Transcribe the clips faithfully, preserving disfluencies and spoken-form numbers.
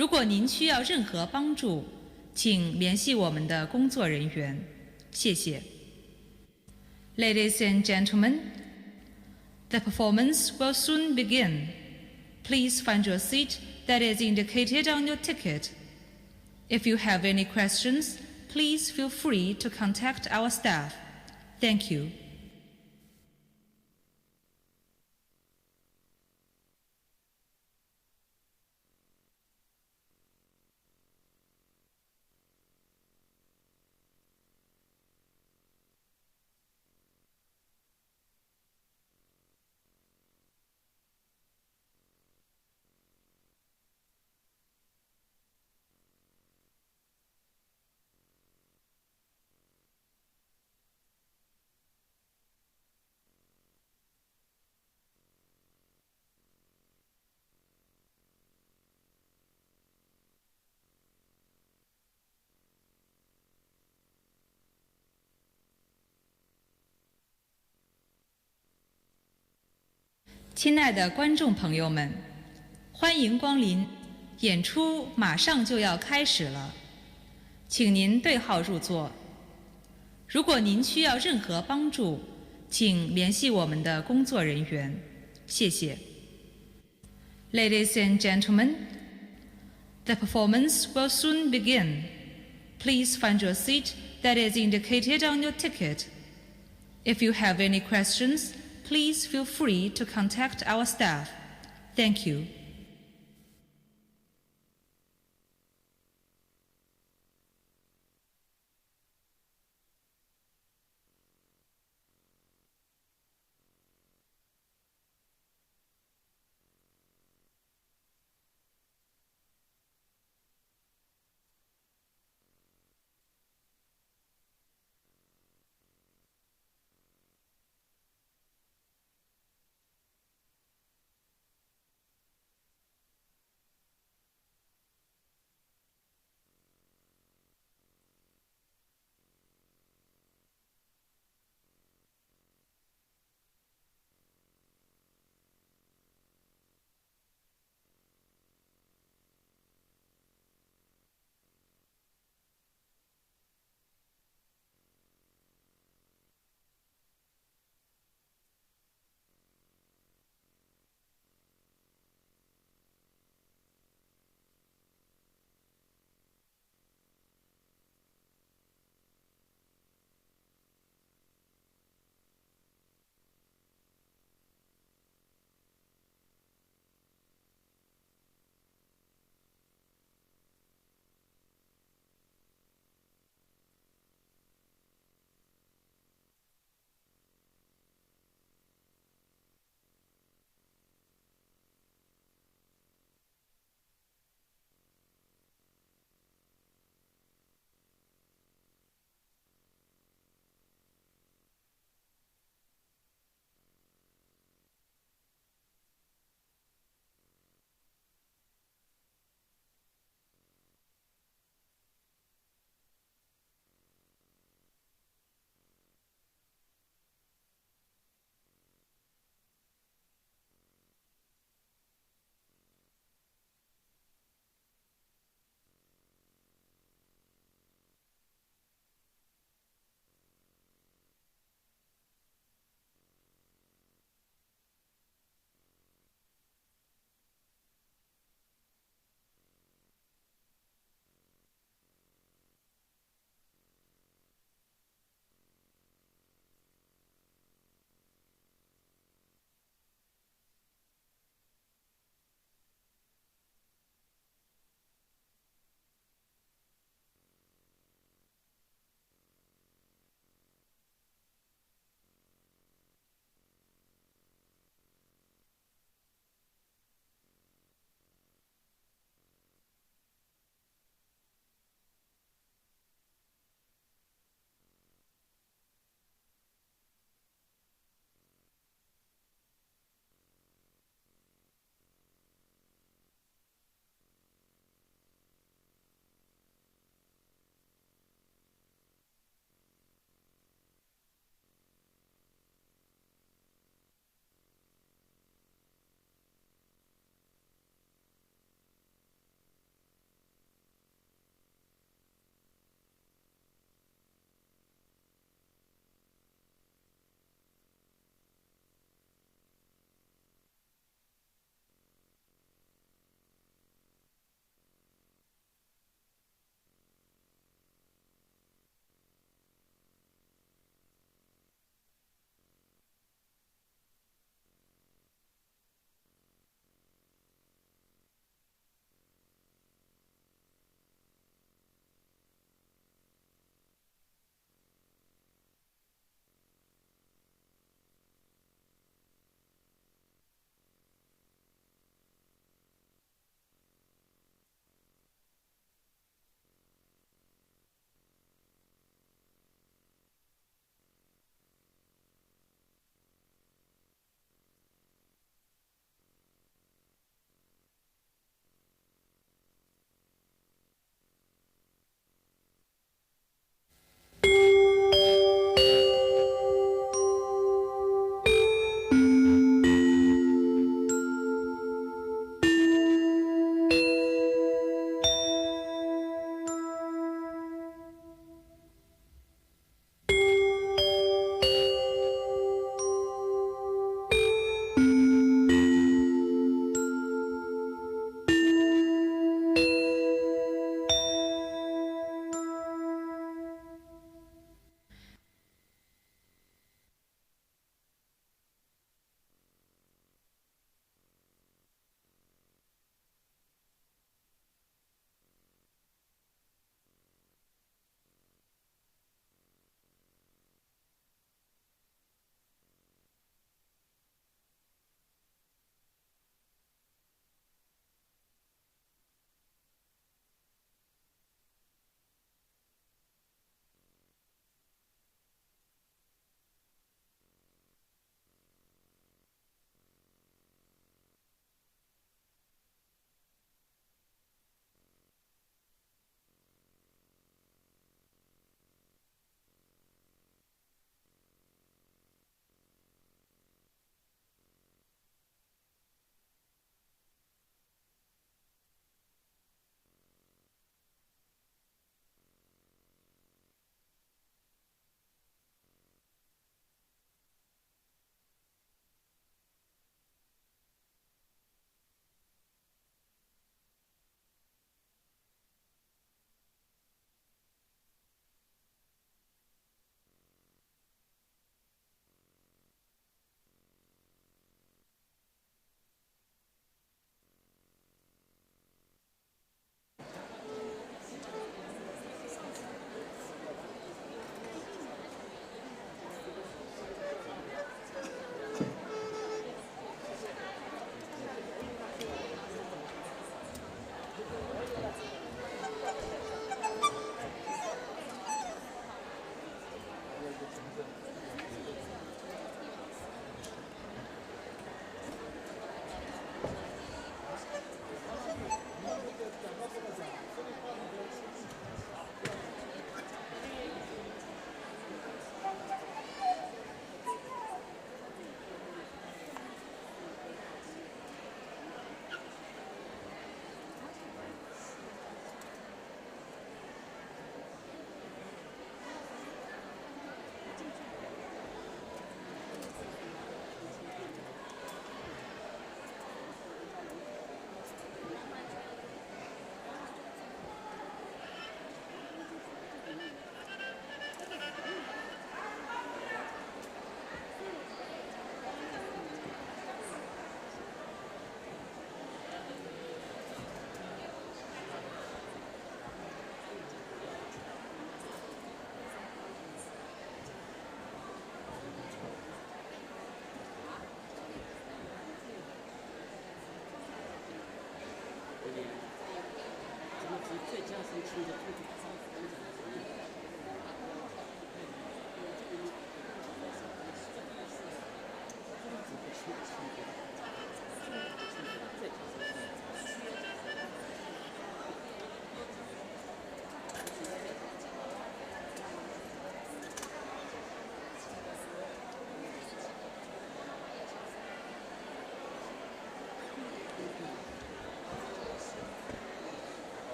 如果您需要任何帮助，请联系我们的工作人员。谢谢。Ladies and gentlemen, the performance will soon begin. Please find your seat that is indicated on your ticket. If you have any questions, please feel free to contact our staff. Thank you. 亲爱的观众朋友们，欢迎光临，演出马上就要开始了，请您对号入座。如果您需要任何帮助，请联系我们的工作人员。谢谢。Ladies and gentlemen, the performance will soon begin. Please find your seat that is indicated on your ticket. If you have any questions, please feel free to contact our staff. Thank you.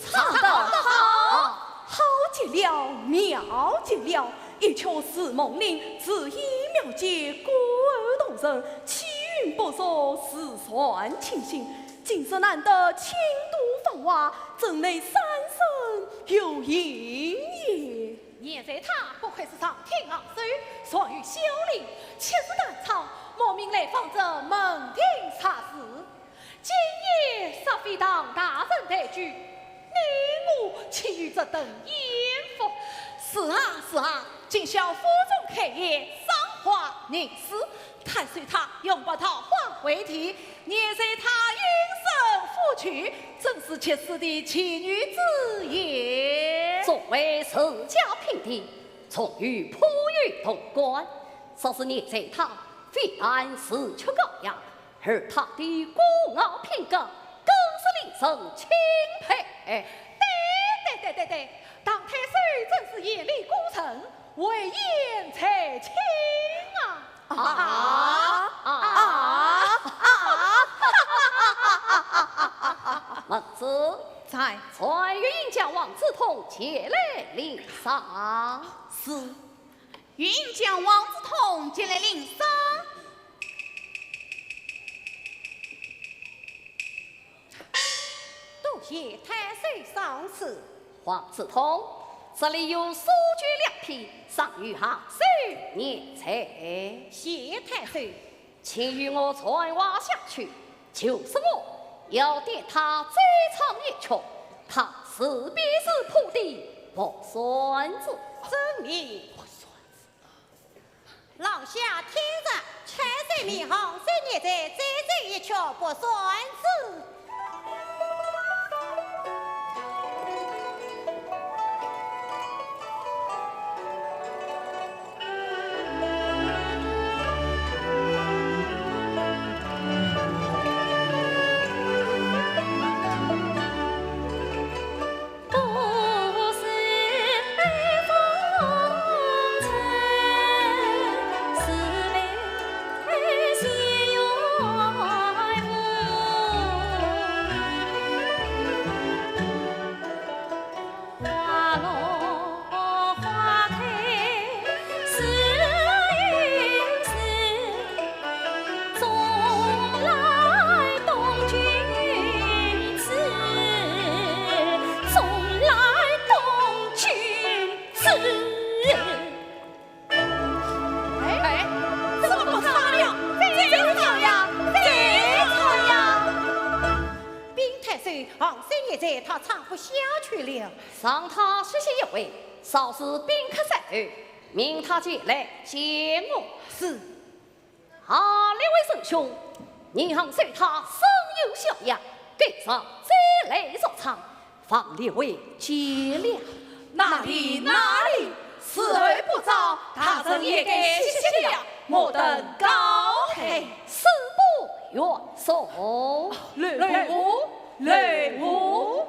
唱得好！好极了，妙极了！一曲如梦令，词意妙绝，歌喉动人，气韵不俗，词传清新。今日难得清都繁华，真乃三生有幸也。贤才他不愧是上天下手，善于修炼，七十弹唱，慕名来访者门庭若市。 今夜煞非唐大人待聚，岂有这等奸夫？是啊，是啊，今宵府中开宴，赏花吟诗，太守他拥抱桃花为题，念在他应声抚举，真是绝世的奇女子也。作为世家姘头，从与朋友同观，若是念在他，非但是出高雅， 而他的孤傲品格更是令人钦佩。对对对对对，唐太守真是眼里孤城，慧眼才清啊！啊啊啊！孟子，在。传与运将王子通前来领赏。是。运将王子通前来领赏。 多谢太守赏赐。王子通，这里有诗酒两篇，赏与下手念在。谢太守。请与我传话下去，就说我要点他奏唱一曲，他是便是破的，不算子。遵命。 老下听着，太守命，红衫玉带，再奏一曲不算子。哎，怎么不唱了？再唱呀，再唱呀！禀太守，红衫玉带他唱不下去了。让他歇息一会，稍事宾客散后，命他前来见我。是。啊，列位仁兄，你们说他声音小呀，改日再来助唱， 方列位见谅。哪里哪里，时候不早，大人也该歇息了，我等告退。恕不远送。留步，留步。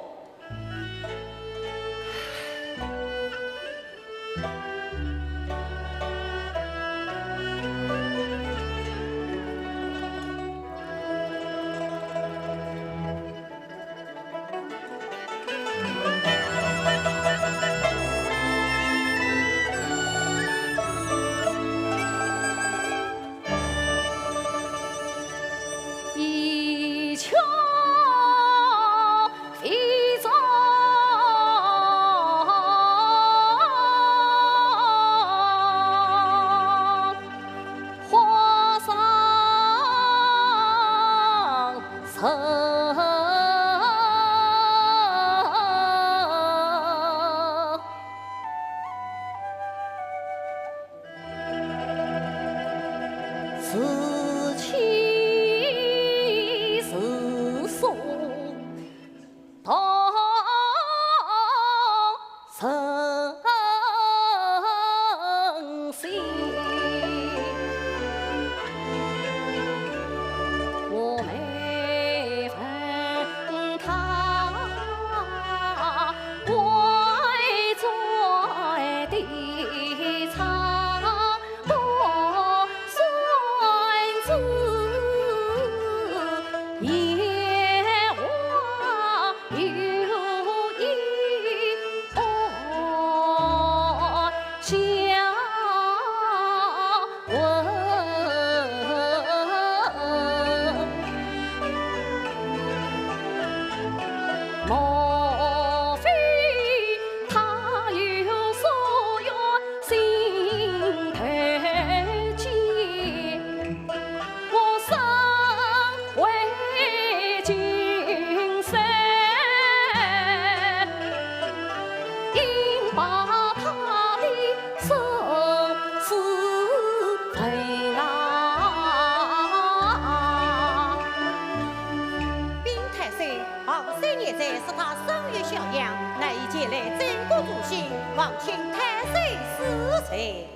他生育小养，难以前来，真不如心，望请太岁恕罪。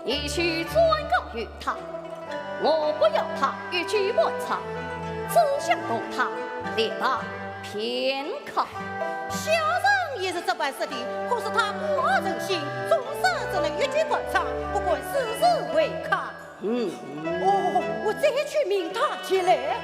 也许转告于他，我不要他一举完场，只想同他立他片刻。小人也是这般说的，可是他不好成心，总算只能一举完场，不管世事为客。 嗯。哦，我再去命他前来。 哎。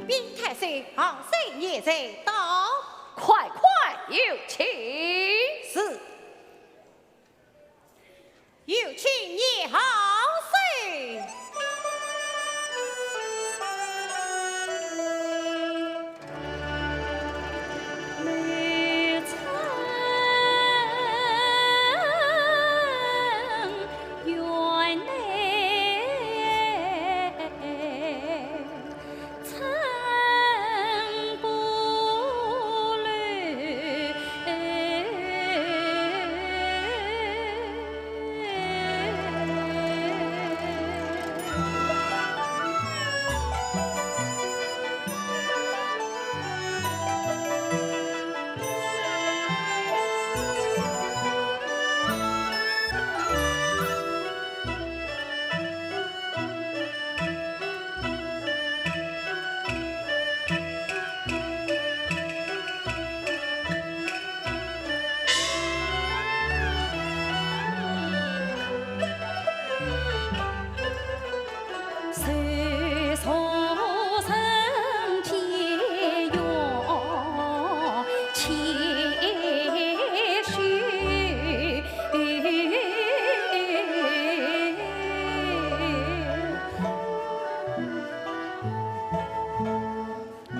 禀太岁，好生年岁到。快快有请。是。 有请年号岁。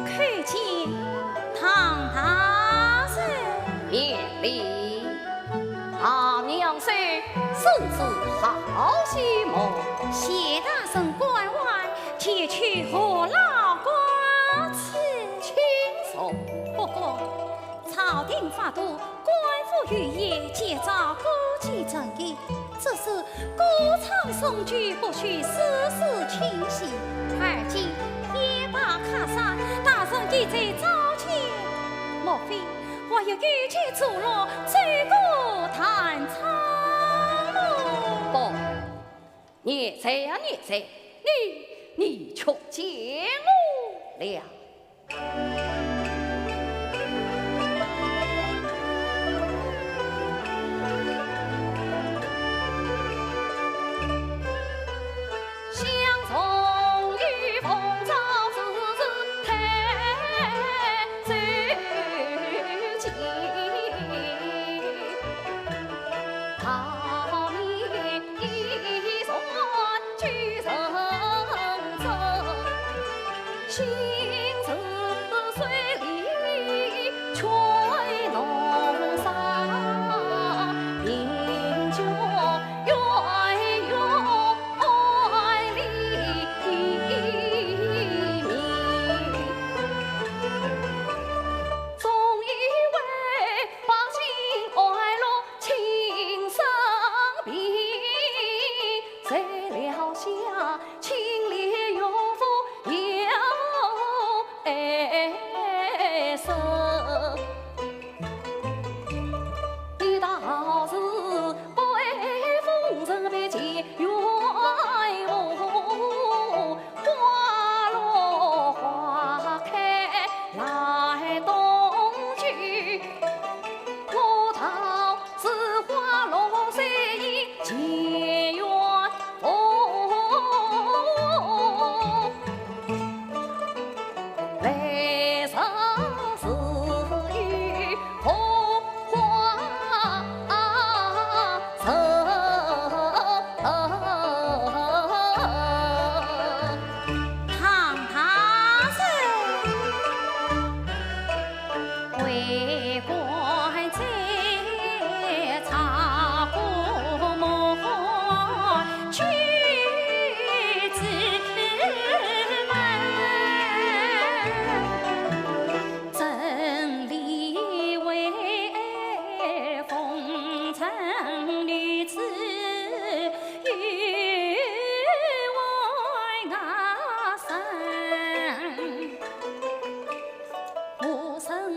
叩见唐大人。免礼。啊，娘婿，身子好些么？谢大人关怀，前去何劳关照？请坐。不过，朝廷法度， 官府有言，节昭过节成亲，只是过场送酒，不许私事侵权。而今夜半客散，大人已在灶前，莫非还有勾结阻拦，奏鼓弹唱么？不，贤侄啊贤侄，你，你却见我了。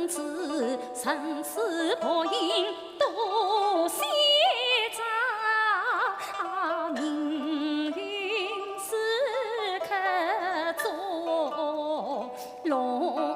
子，生死薄命多险詐，命运此刻作弄人。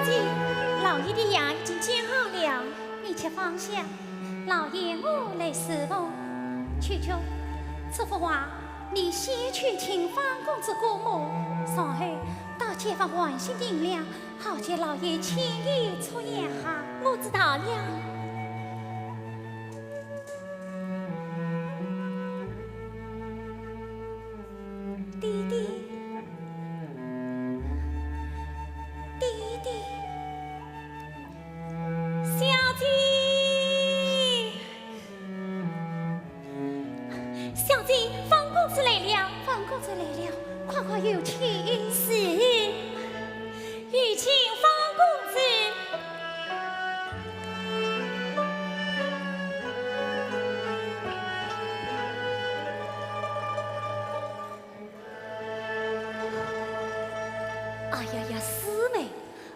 姐，老爷的药已经煎好了，你且放下，老爷我来侍奉。秋秋，这幅画你先去请方公子过目，然后到街坊换些银两，好叫老爷轻易出药。我知道了。爹爹。 爹爹。小姐，小姐，方公子来了。方公子来了，快快有请。是，有请方公子。 哎呀呀，师妹，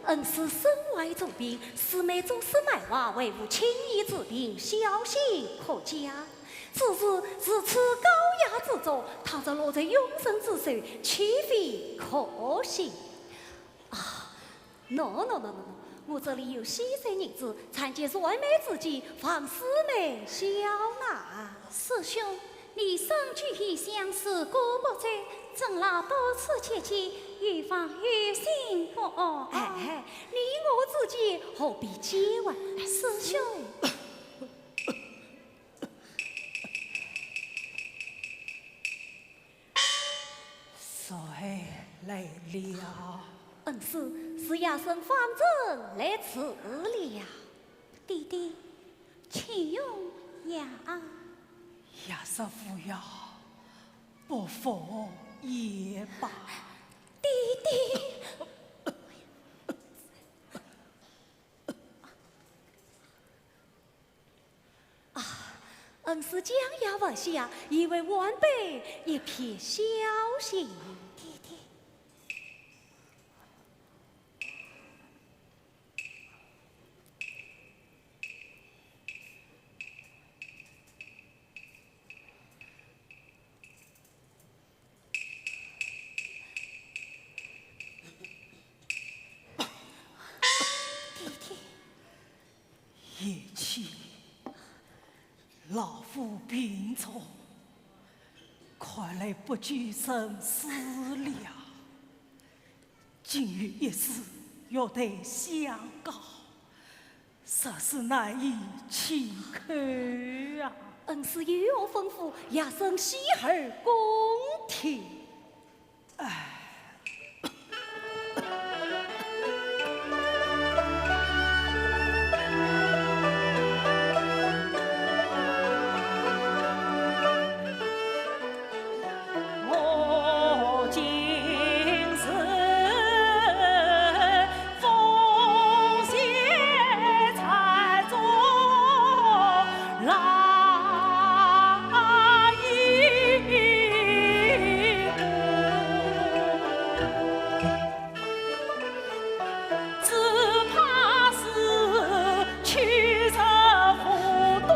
恩师身患重病，师妹总是卖画，为父轻易治病，孝心可嘉。只是如此高雅之作，倘若落在庸人之手，岂非可惜？啊，喏喏喏喏喏，我这里有些银子，暂借燃眉之急，望师妹笑纳。师兄， 你身居异乡，事过不周，尊老不辞节节，预防于心不安。哎哎，你我之间何必见外？师兄。谁来了？恩师，是夜深方正来迟了。 爹爹，请用药。药石无药，不服也罢。爹爹。啊，恩师将药服下，意味晚辈一片孝心。爹爹。 爹爹。贤妻，老夫病重，看来不久生死了。 今有一事欲待相告，实是难以启口啊。恩师有何吩咐，夜深洗耳恭听。唉。 我今日奉献在中郎。 只怕是去日无多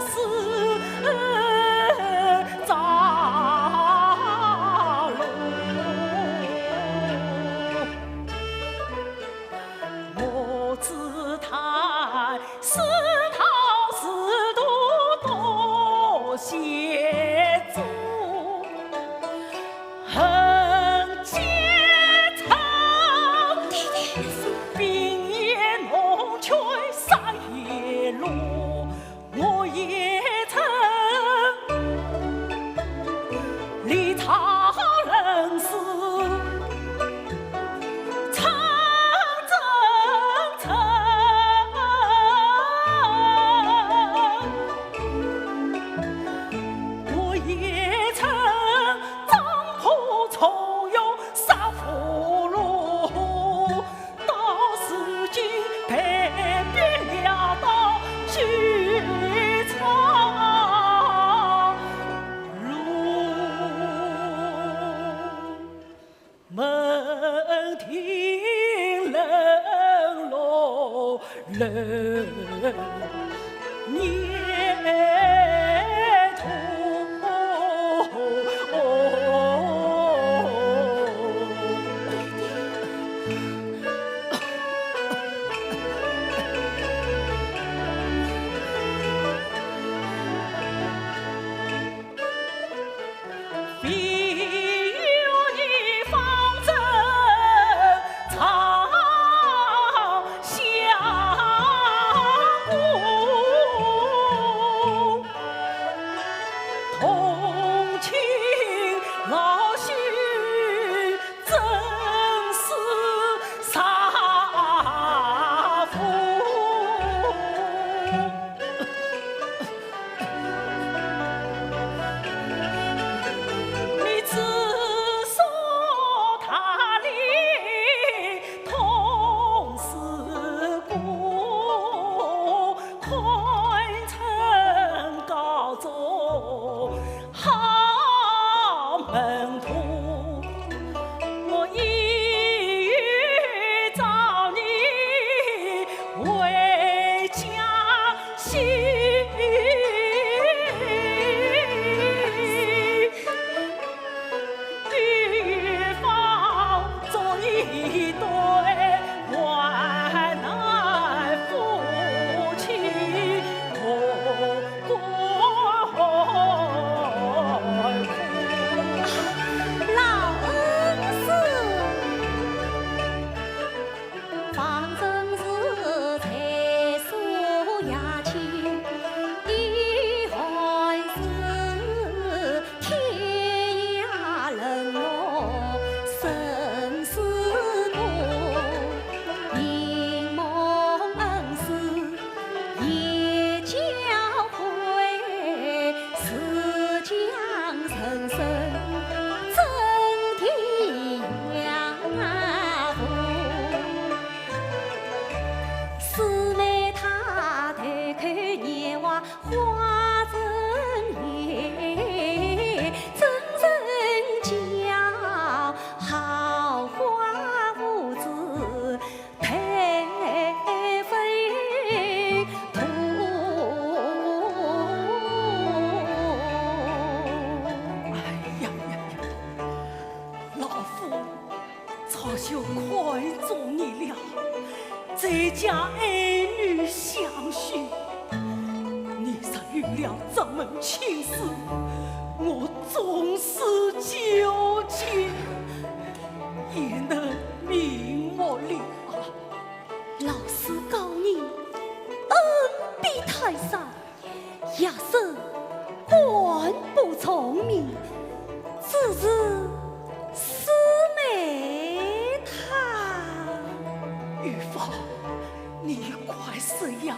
时着落。我只叹世道是多多险阻。 恨结仇，兵也弄却杀也落，我也曾离巢人死，长征程。 我也曾撞破重围杀俘虏，到如今待别潦倒去长路。 门庭冷落冷眼途。谁家爱女相许，你若有了这门亲事，我纵使九级也能瞑目了。老师高明，恩比泰山，学生敢不从命，只是师妹她……玉芳，你快说呀！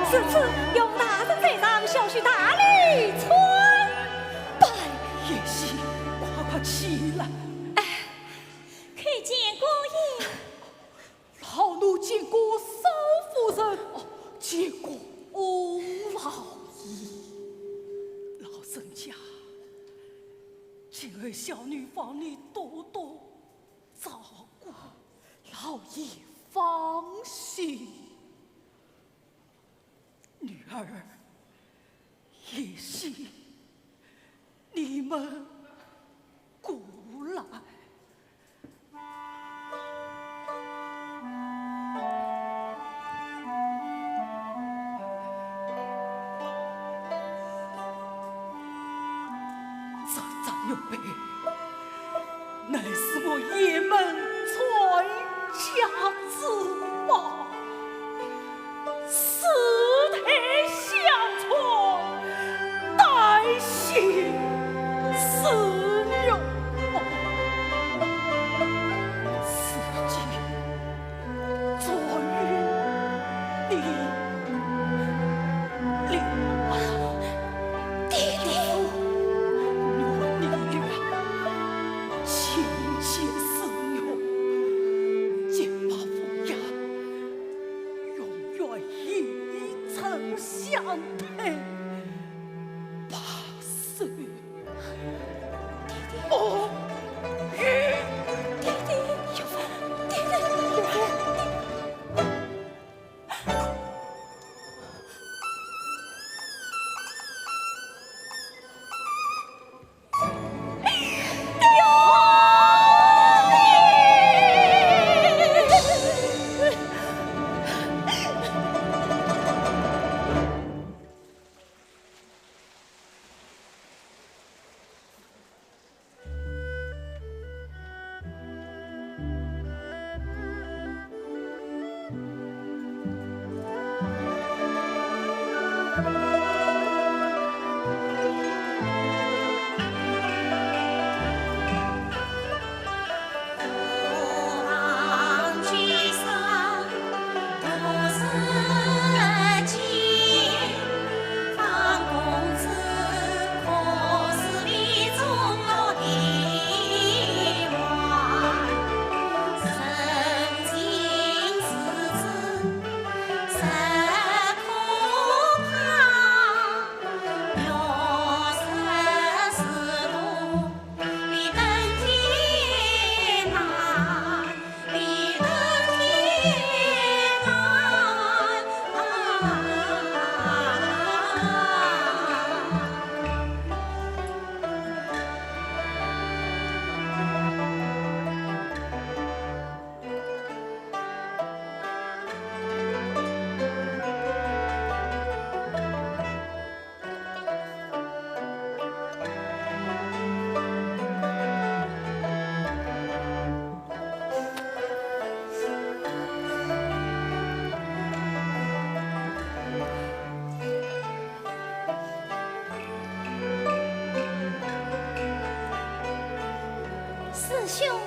如此有大人在上，小婿大礼参拜。贤婿，快快起来。哎，叩见姑爷。老奴见过少夫人，哦，见过翁老爷。老人家，今后小女望你多多照顾。老爷放心。女儿，贤婿，你们过来。 这张玉佩，乃是我雁门传家之宝，世代相传，代姓世荣。如今 终于你领了。爹爹。我女儿，清洁思女，洁白风雅，永远一生相配。八岁。 哦，爹爹，爹爹，爹爹，爹爹。兄，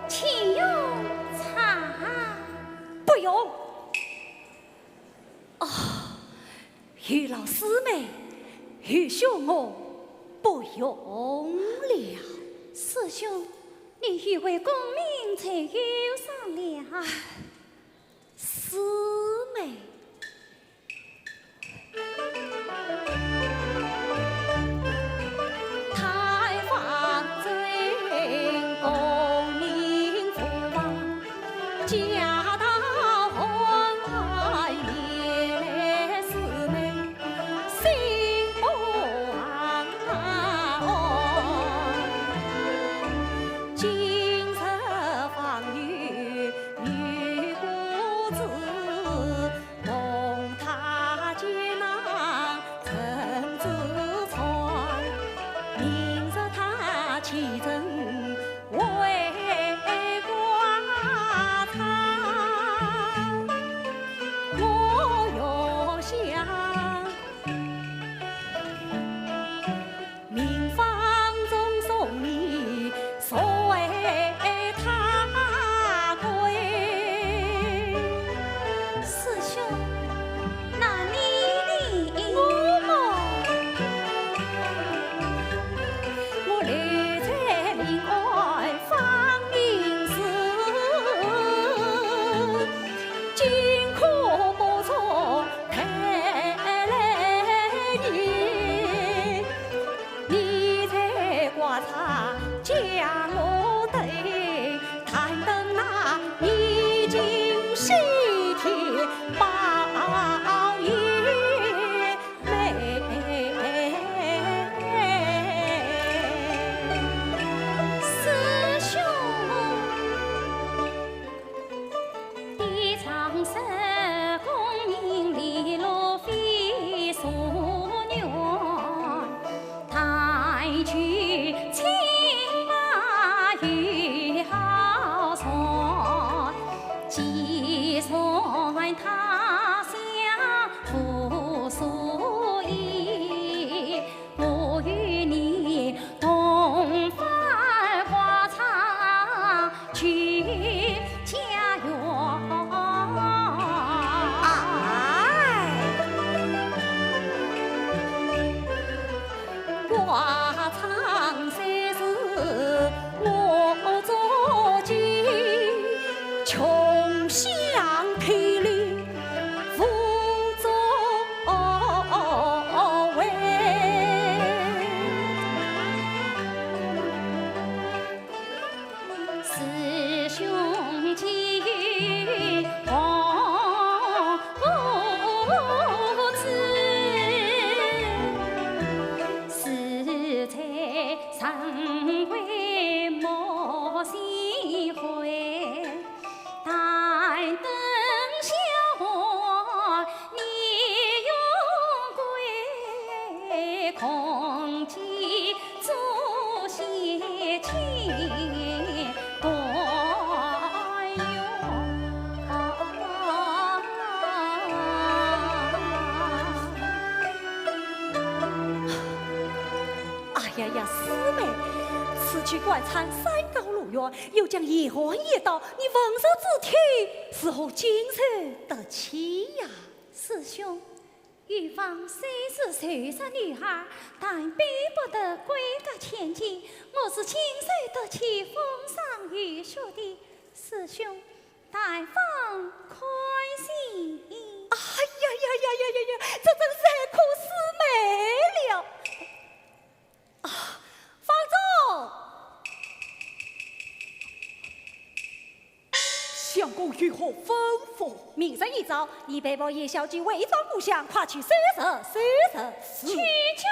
请用茶。不用。哦，有劳师妹，愚兄我不用了。师兄，你与为功名最忧伤了。师妹。 师兄，那你呢？我么？ 师兄。哎呀呀，师妹，此去官场山高路远， 又将严寒一道，你文弱之体，如何经受得起呀？师兄，玉芳虽是受弱女儿，但比不得闺阁千金。我是经受得起风霜雨雪的。师兄，但放宽心。哎呀呀呀呀呀呀，这真是苦师妹了。 啊，方仲！相公有何吩咐？明日一早，你陪伴叶小姐回转故乡，快去收拾收拾。是。去就。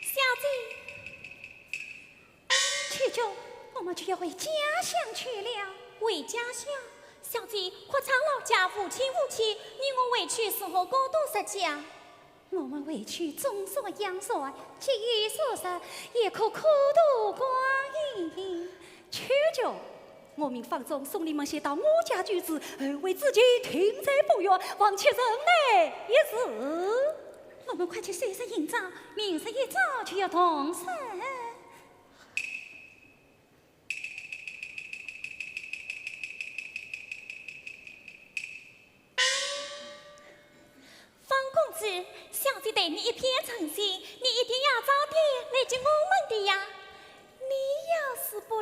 小姐。 去就，我们就要回家乡去了。回家乡？小姐，客场老家无亲无戚，你我回去如何过渡日脚？我们回去种树养菜，节衣缩食，也可苦度光阴。去就，我命方仲送你们先到我家居住，后会之期定在不远，望且忍耐一时。我们快去收拾行装，明日一早就要动身。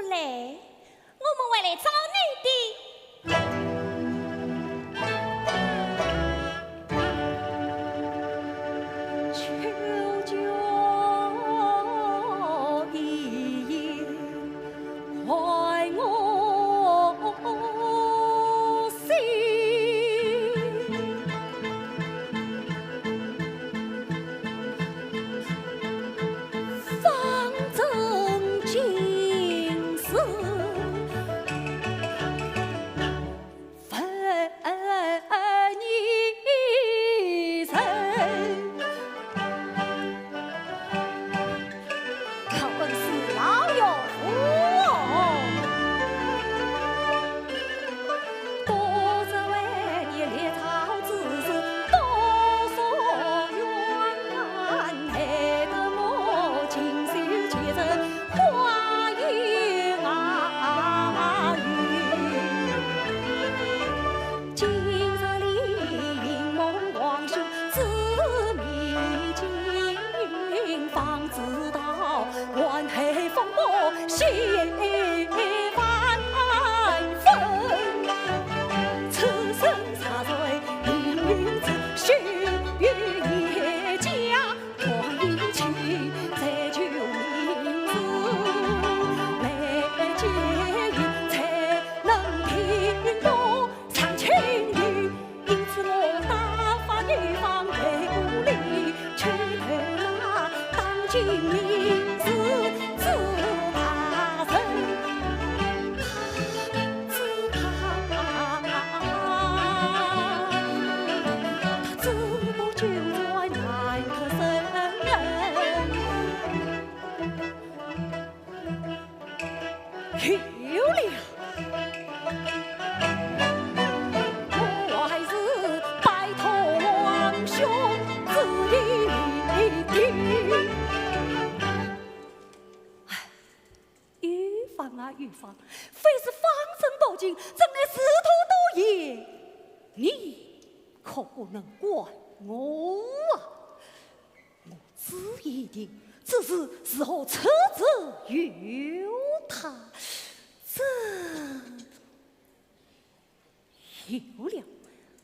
来，我们会来找你的。哎，有方啊，有方，非是方寸宝镜，真乃是徒多言。你可不能怪我啊！我只一定，只是如何处置于他，这…… 有了，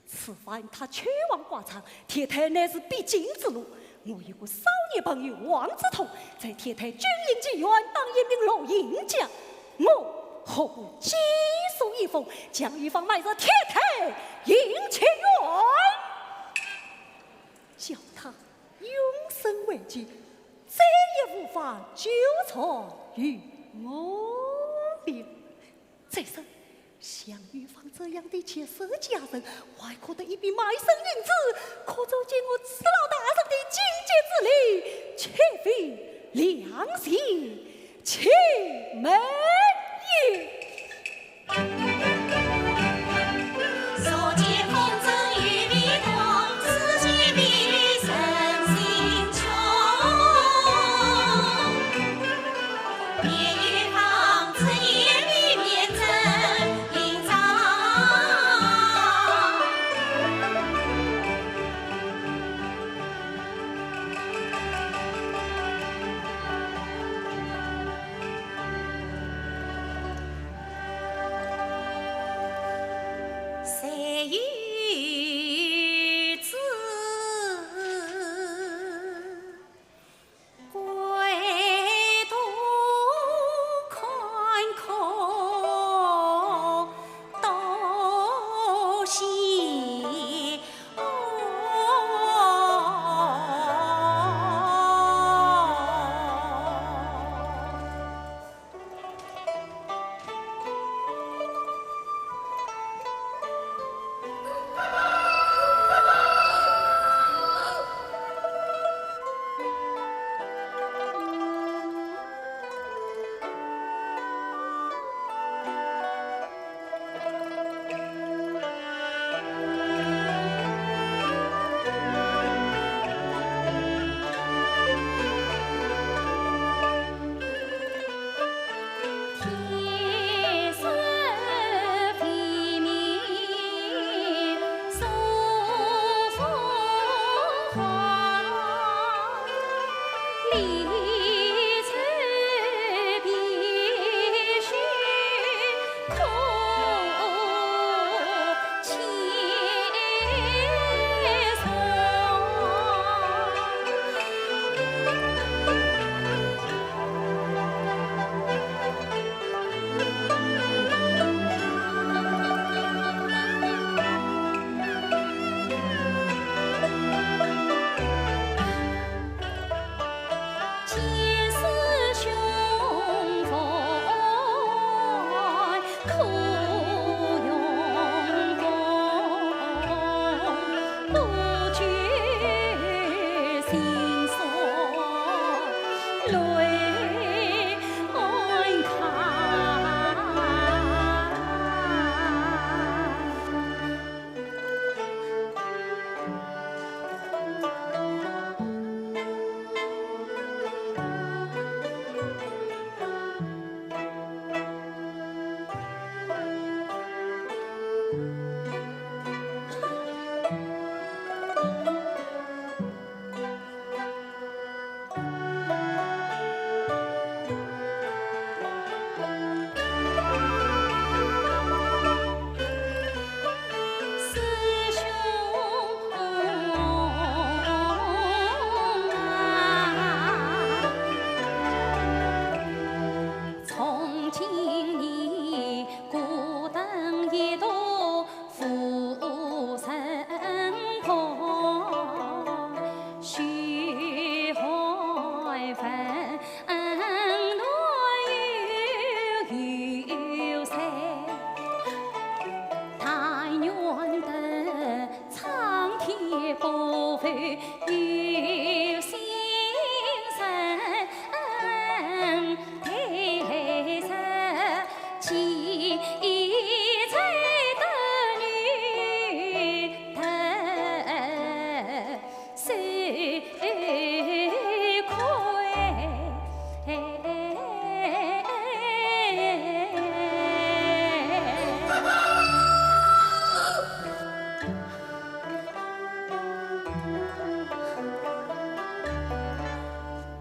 此番他求王挂账，铁太乃是必经之路。我有个少年朋友王子通，在铁太军营前院当一名老营家，我何不寄书一封，将一方卖入铁太营前院，叫他永生为妻，再也无法纠缠于我了。 再说，像玉芳这样的绝色佳人，还可得一笔卖身银子，可足见我此老大人的境界之力，岂非良心，岂没也。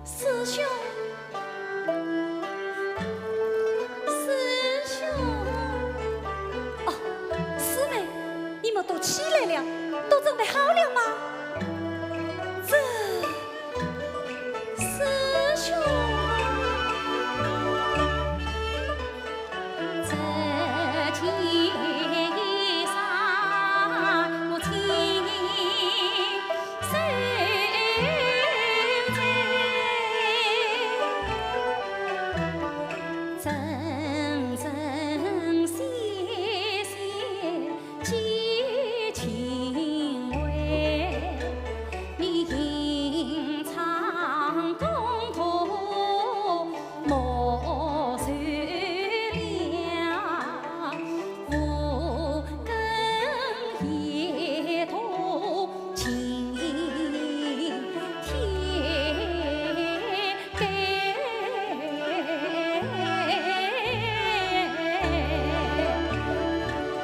师兄，师兄。哦，师妹，你们都起来了，都准备好了吗？这，师兄。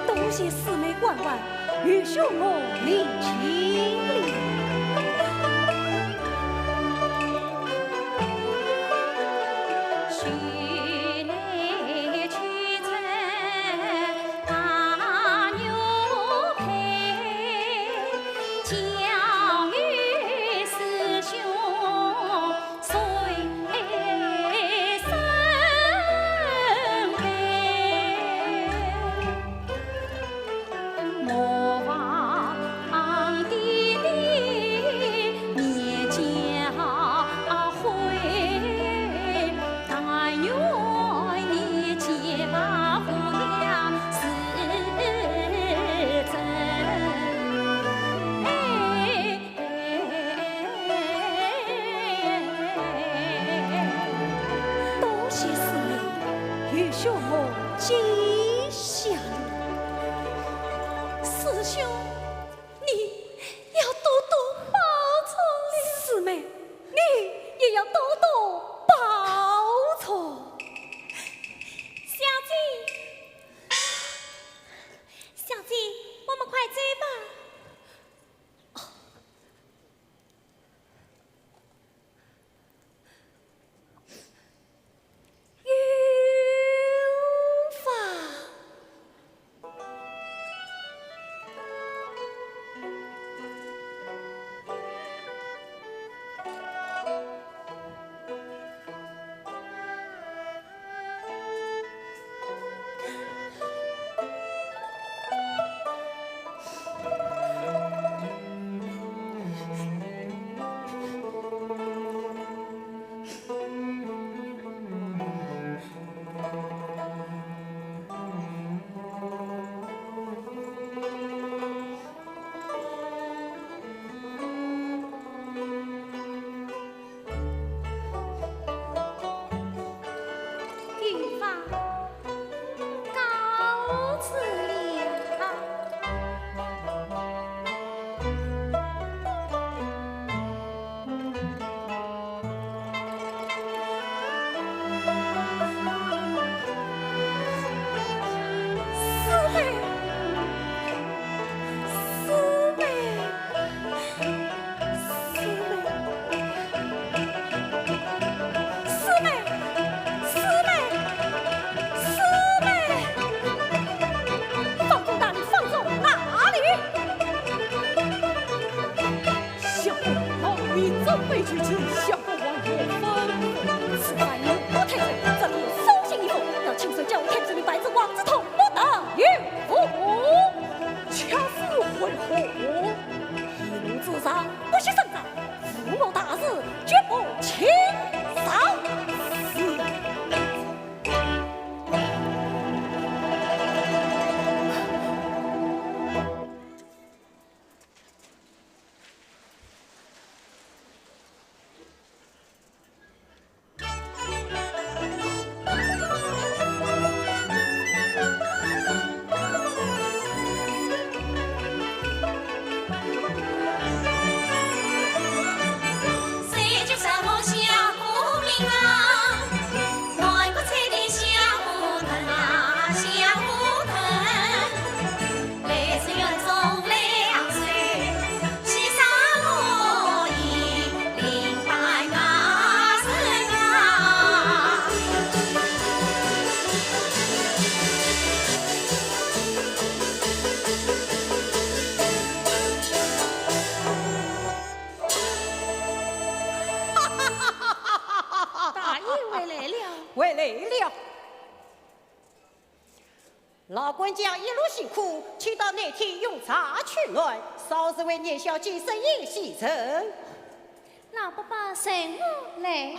多谢师妹关怀，愚兄我领情了。来了。老管家一路辛苦，请到内厅用茶取暖，稍事为严小姐设宴洗尘。老伯伯，随我来。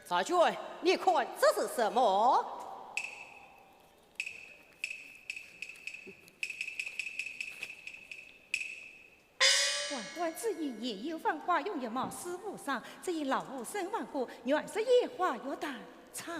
茶君，你看这是什么？ 万般之意，也有繁华容颜貌似无双，只因老夫身患孤，原是烟花月旦长。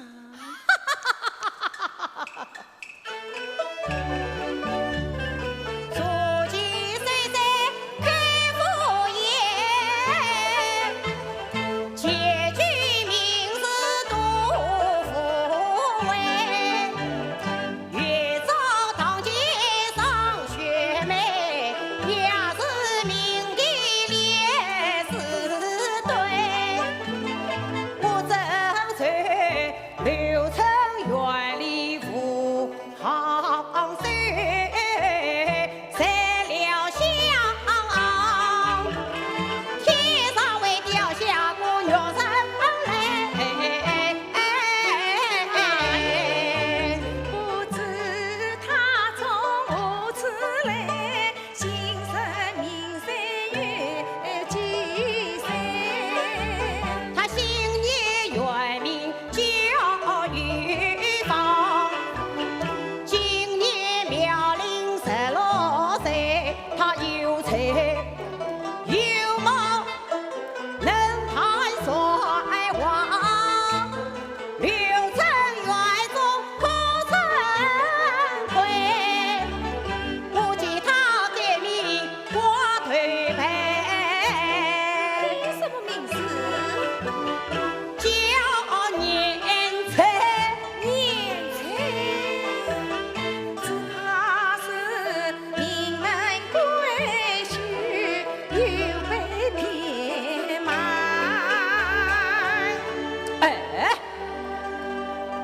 哎，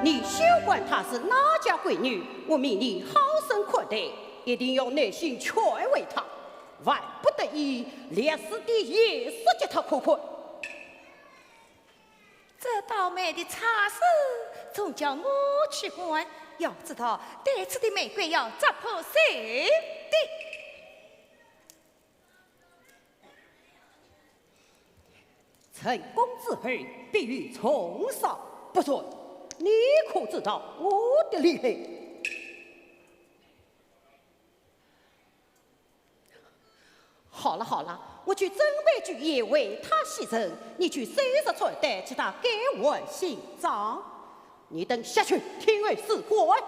你休管她是哪家闺女，我命你好生款待，一定要耐心劝慰她，万不得已，连死的也说给她看看。 这倒霉的差事，总叫我去管。要知道，带刺的玫瑰要扎破手的。成功之后，必有重赏不断。你可知道我的厉害？ 好了好了，我去准备酒宴为她洗尘，你去收拾穿戴，替她改换新装。你等下去，听候使唤。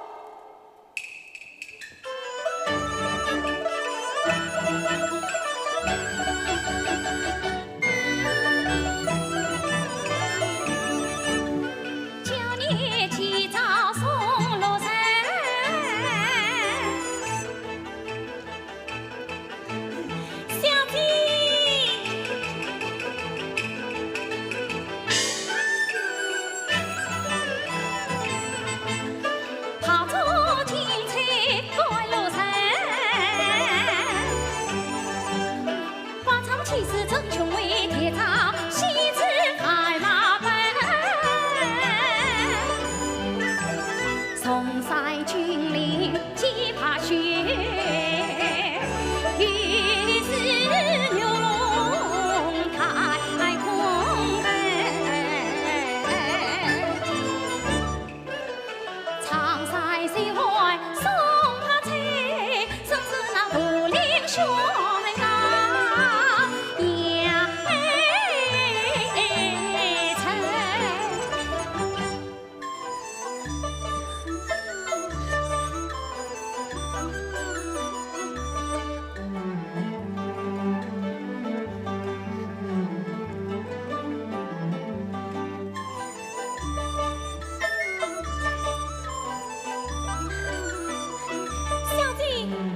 小姐，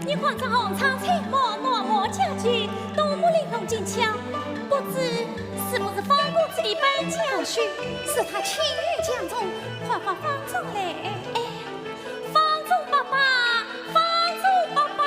你看这红trang翠抹，墨墨家具，多么玲珑精巧，不知是不是方公子的搬家？不是，是他亲御将中，快唤方仲来。哎，方仲伯伯，方仲伯伯。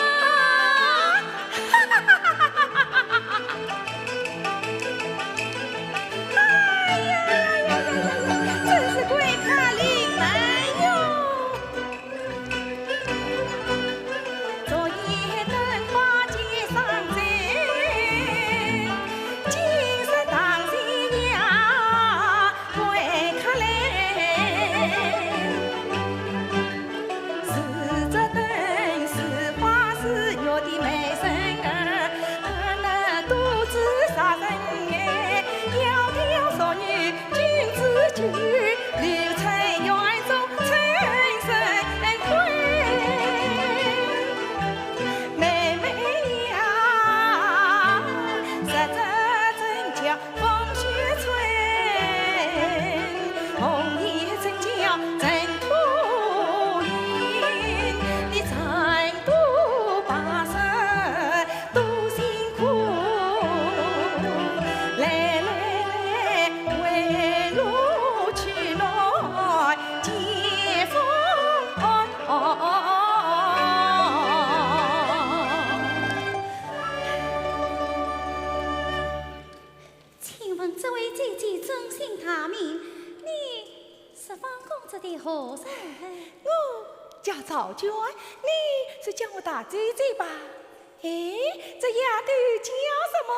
你何人？我叫赵娟，你就叫我大姐姐吧。哎，这丫头叫什么？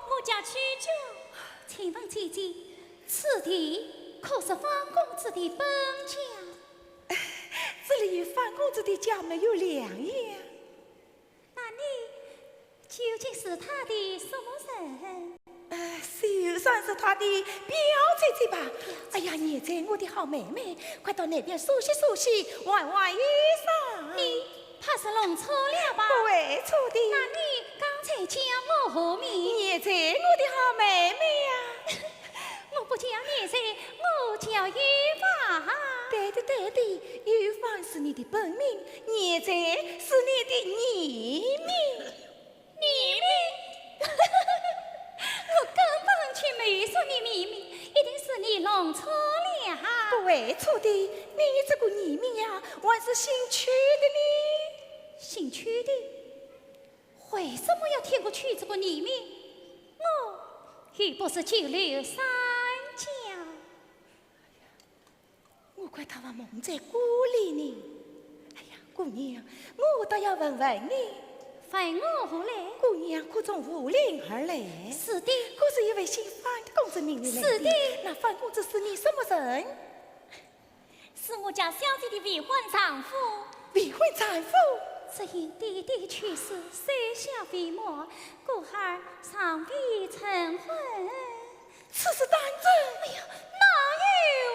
我叫秋娟。请问姐姐，此地可是方公子的本家？这里与方公子的家没有两样。那你 究竟是他的什么人？呃，就算是他的表姐姐吧。哎呀，念在我的好妹妹，快到那边梳洗梳洗，换换衣裳。你怕是弄错了吧？不会错的。那你刚才叫我何名？念在我的好妹妹呀。 我不叫念在，我叫有芳。对的，对的，有芳是你的本名，念在是你的艺名。艺名？我根本就没有说你艺名，一定是你弄错了。不会错的，你这个艺名呀，还是姓邱的呢。姓邱的？ 为什么要替我取这个艺名？我又不是九流三家。我怪他还蒙在鼓里呢。哎呀，姑娘，我倒要问问你。问我何来？姑娘可从武陵而来？是的。可是一位姓樊的公子命你来的？是的。那樊公子是你什么人？ 是我家小姐的未婚丈夫。未婚丈夫？只因爹爹去世，守孝未满，故而尚未成婚。此事当真？哎呀，哪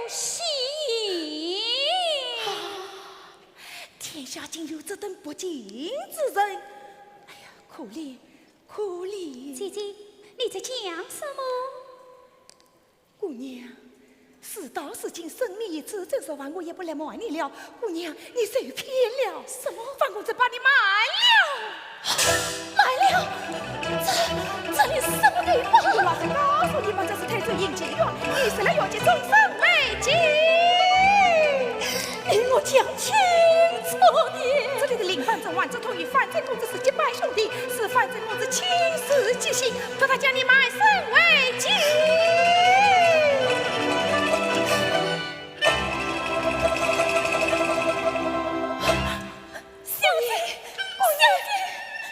有戏言？啊，天下竟有这等不敬之人！哎呀，可怜，可怜！姐姐，你在讲什么？ 姑娘，事到如今，生命已至，真说话我也不来瞒你了。姑娘，你受骗了。什么？樊公子把你瞒了。瞒了？这，这是什么地方？我老实告诉你吧，这是退州银记院，你是来要借终身未尽。 你我讲清楚的。这里的领班正、王志通与樊镇公子是结拜兄弟，是樊镇公子亲事结亲，托他将你卖身为妻。小姐，姑娘，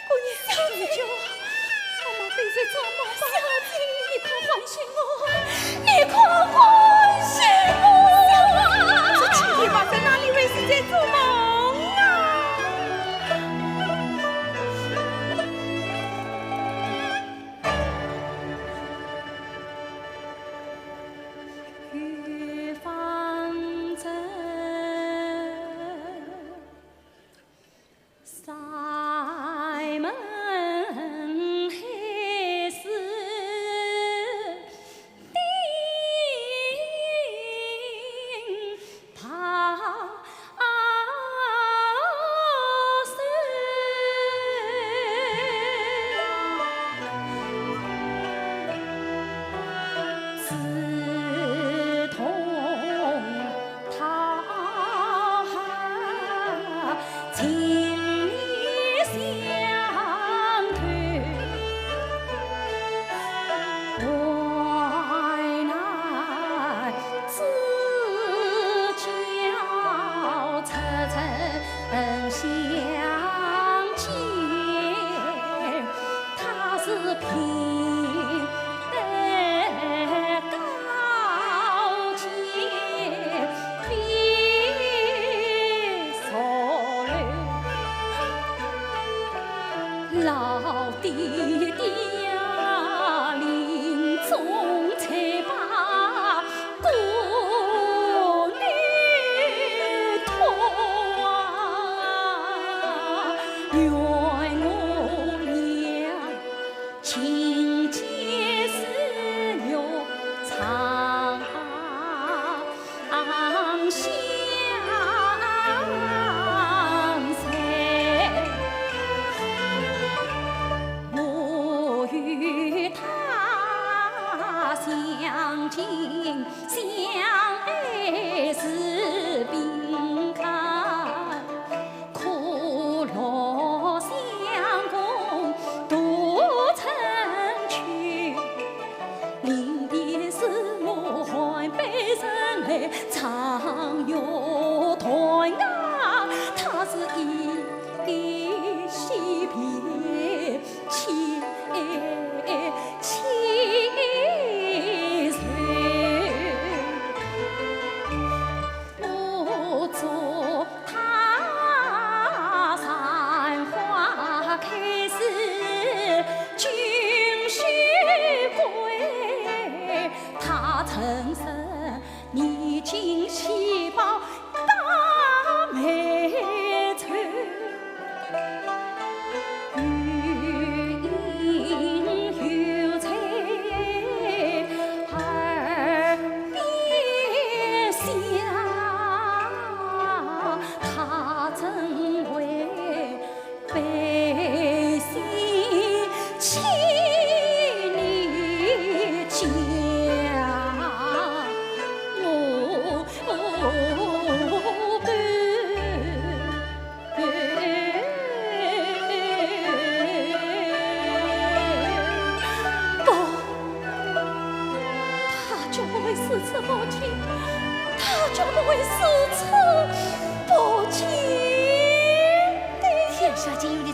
姑娘，小姐，我们非是做梦吧？小姐，你快唤醒我，你快唤醒我！这情景发生哪里会是在做梦啊？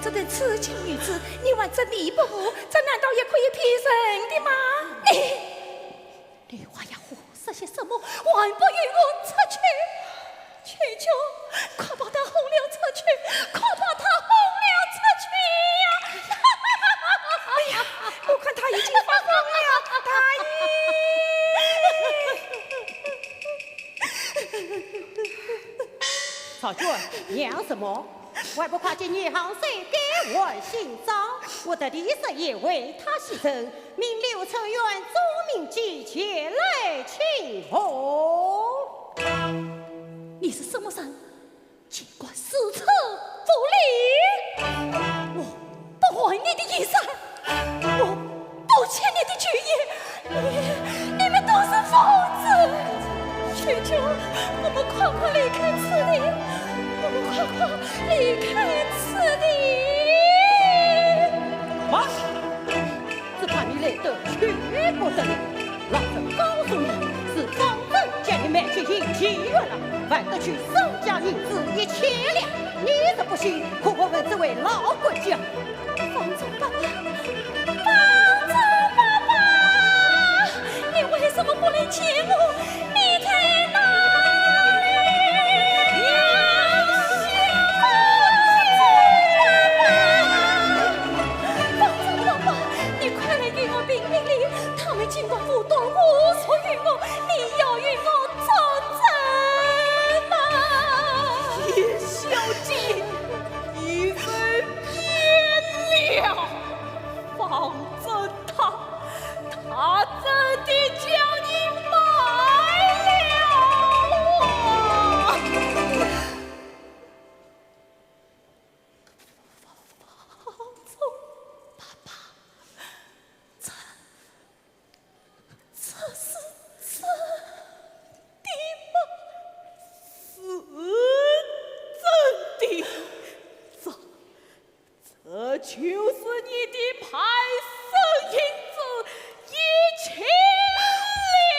这等痴情女子，你还真理不服，这难道也可以骗人的吗？你，你还要胡说些什么？还不与我出去！秋秋，快把她轰了出去！快把她轰了出去呀！哎呀，我看她已经发疯了，她已……曹军，娘什么？还不快进女行山改换新装？我特地设宴为她洗身，命刘春元、钟鸣吉前来请候。你是什么人？竟敢如此无礼！我不还你的衣衫，我不欠你的酒宴，你，你们都是疯子！秋秋，我们快快离开此地，我们快快离开此地！慢！只怕你来得去不得了。老身告诉你，是方正叫你卖酒宴去了，还得去身家银子一千两。你若不信，可问问这位老管家。 方丈伯伯，方丈伯伯，你为什么不来见我？你在哪里呀？方丈伯伯，方丈伯伯，你快来与我评评理！他们竟敢舞刀舞斫于我，你要与我作证吗？叶小姐，你被骗了。 方正他，他真的将你卖了啊！方正，爸爸，这，这是真的吗？是真的，这 这就是你的卖身银子一千两。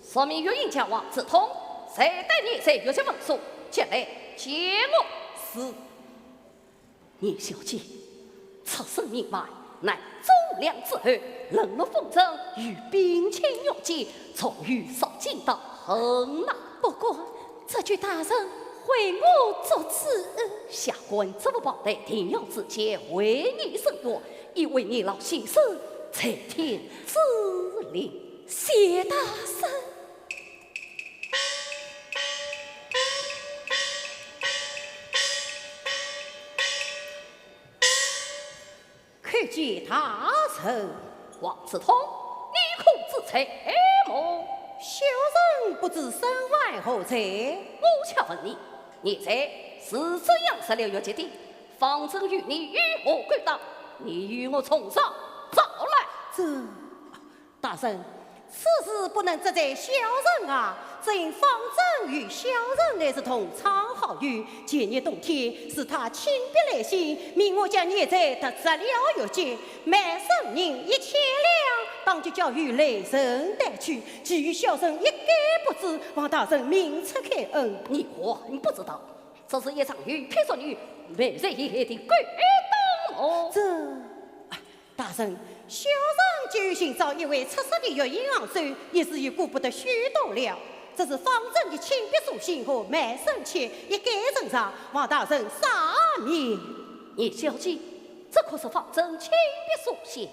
说明玉印将王子通，谁带你在玉阶问所，前来见我。是。严小姐，出身名门，乃忠良之后，冷落风尘，与冰清玉洁，终于受尽到恨呐。不过，这句大人为我作主。下官这副袍带定要自荐，为你伸冤，以为年老先生在天之灵。 谢大人。叩见大人。王子通，你可知罪名？小人不知，身犯何罪？我且问你，你在是怎样失了玉阶的？方正与你有何勾当？你与我从实招来。这 大人，此事不能责怪小人啊，只因方正与小人乃是同窗好友，前年冬天是他亲笔来信，命我将孽罪脱职了玉阶，卖身银一千两，当即交与雷神带去，其余小人一概不知，望大人明察开恩。你还不知道，这是一场鱼騙淑女、谋财陷害的勾当哦。这 大人，小人急于寻找一位出色的玉印行手，一时又顾不得许多了。这是方正的亲笔书信和卖身契，一概呈上，望大人赦免。严小姐，这可是方正亲笔书信？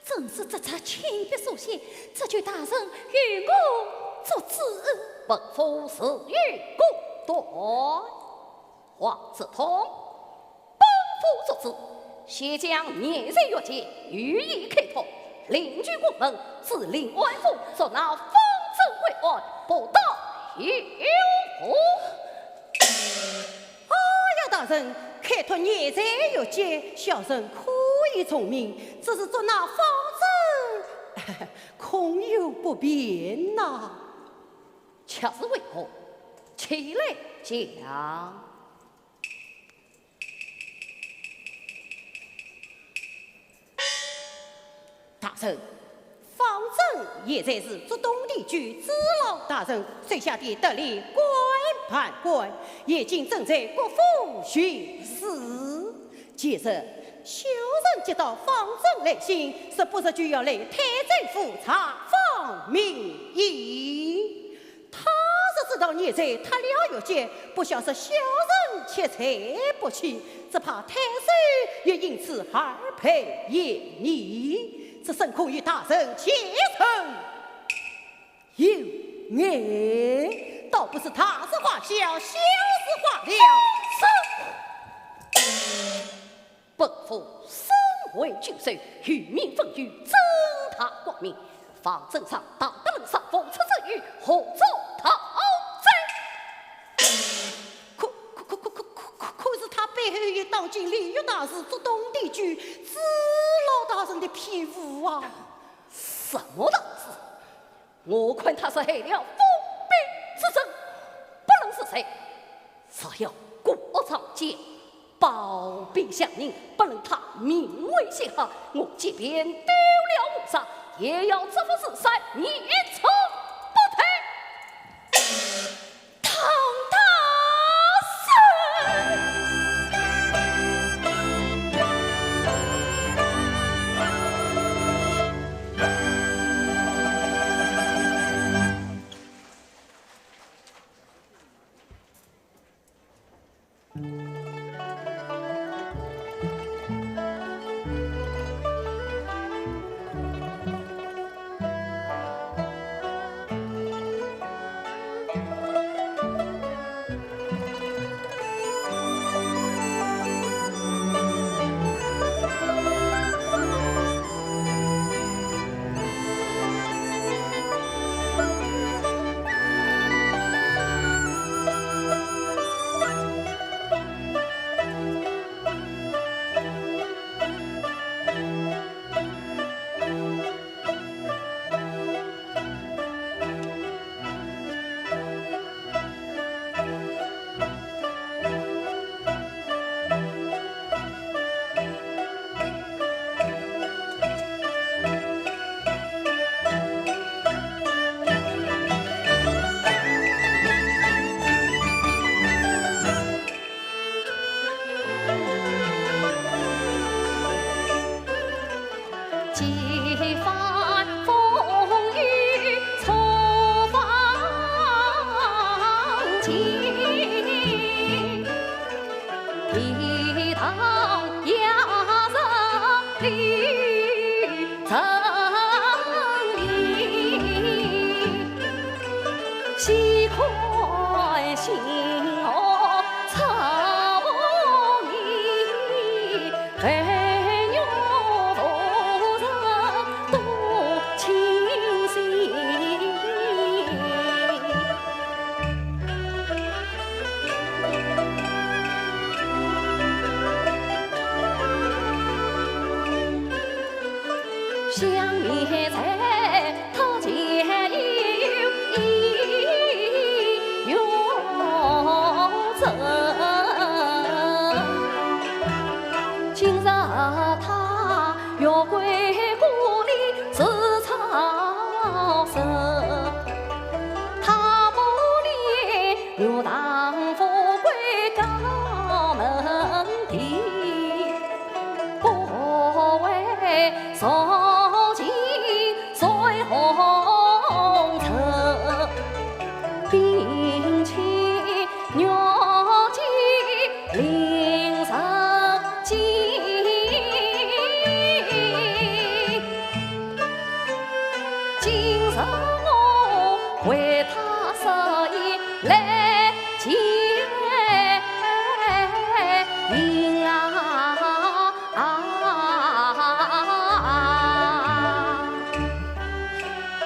正是这则亲笔书信，这就大人与我作主。本府自有公断。王子通，本府作主，先将孽罪玉阶予以开脱，另具公文，至临安府捉拿方正归案，不得有误。 哎呀，大人，开脱孽罪玉阶，小人可以从命，只是捉拿方正，恐有不便呐。却是为何？起来讲。 大人，方正现在是浙东地区知县大人手下的特例官判官，现今正在各府巡视。其实，小人接到方正来信，是不时就要来太政府查访名医。 他若知道孽罪脱了玉阶，不晓得小人却罪不起，只怕太守也因此而被严疑。这深恐与大人前程有碍，倒不如大事化小，小事化了。是。 本府身为郡守，与民为患，正大光明。方正上当得人杀，奉旨之后，何足道哉？可可可可可可可是他背后有当今李煜大师，浙东地区知县大人的庇护啊！什么大师？ 我看他是害了封闭之人，不论是谁，只要故恶常奸，包庇乡邻，不论他名为仙汉，我即便丢了五十，也要这副慈善，一筹不退。 唐大人。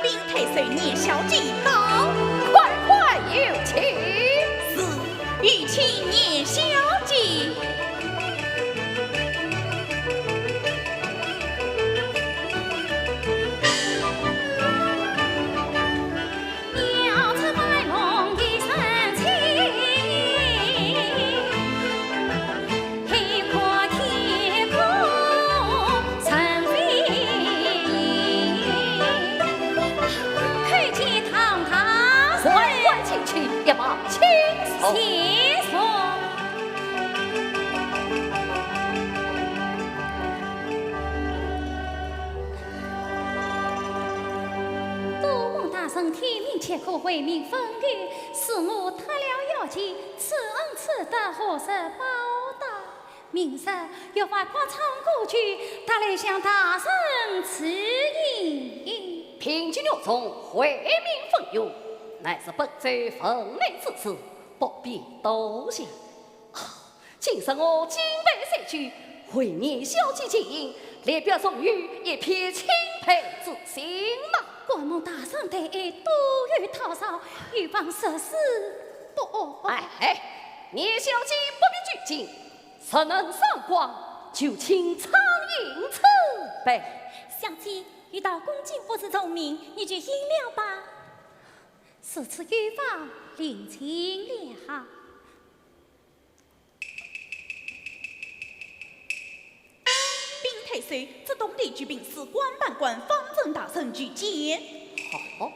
禀太守，严小姐到。快快有请。是，有请严小姐。快快请起，一旁请坐。请坐。多蒙大人天明且可为民分忧，是我脱了药钳，此恩此德何日报答？ 明日要把国昌故居，特来向大人致意。平吉玉琮为民分忧，乃是本州分内之事，不必多谢。啊，今日我金杯赛酒，为严小姐饯行，列表总有一片钦佩之心呐。敢望大人待爱多有讨饶，有望实是不误。哎，哎，严小姐不必拘谨， 若能赏光，就请畅饮此杯。小姐，有道恭敬不如从命，你就饮了吧。如此有望，另请了。禀太守，浙东地区兵士关判官方正大人求见。好，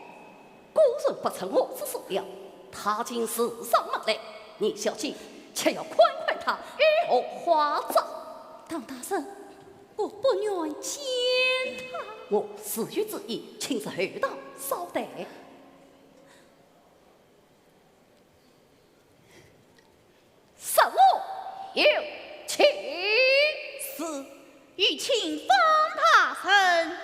果然不出我之所料，他竟自上门来。严小姐，且要宽宽他，有何话哉？唐大人，我不愿见他。我自有主意，请入后堂稍待。 赏我有请。是，有请方大人。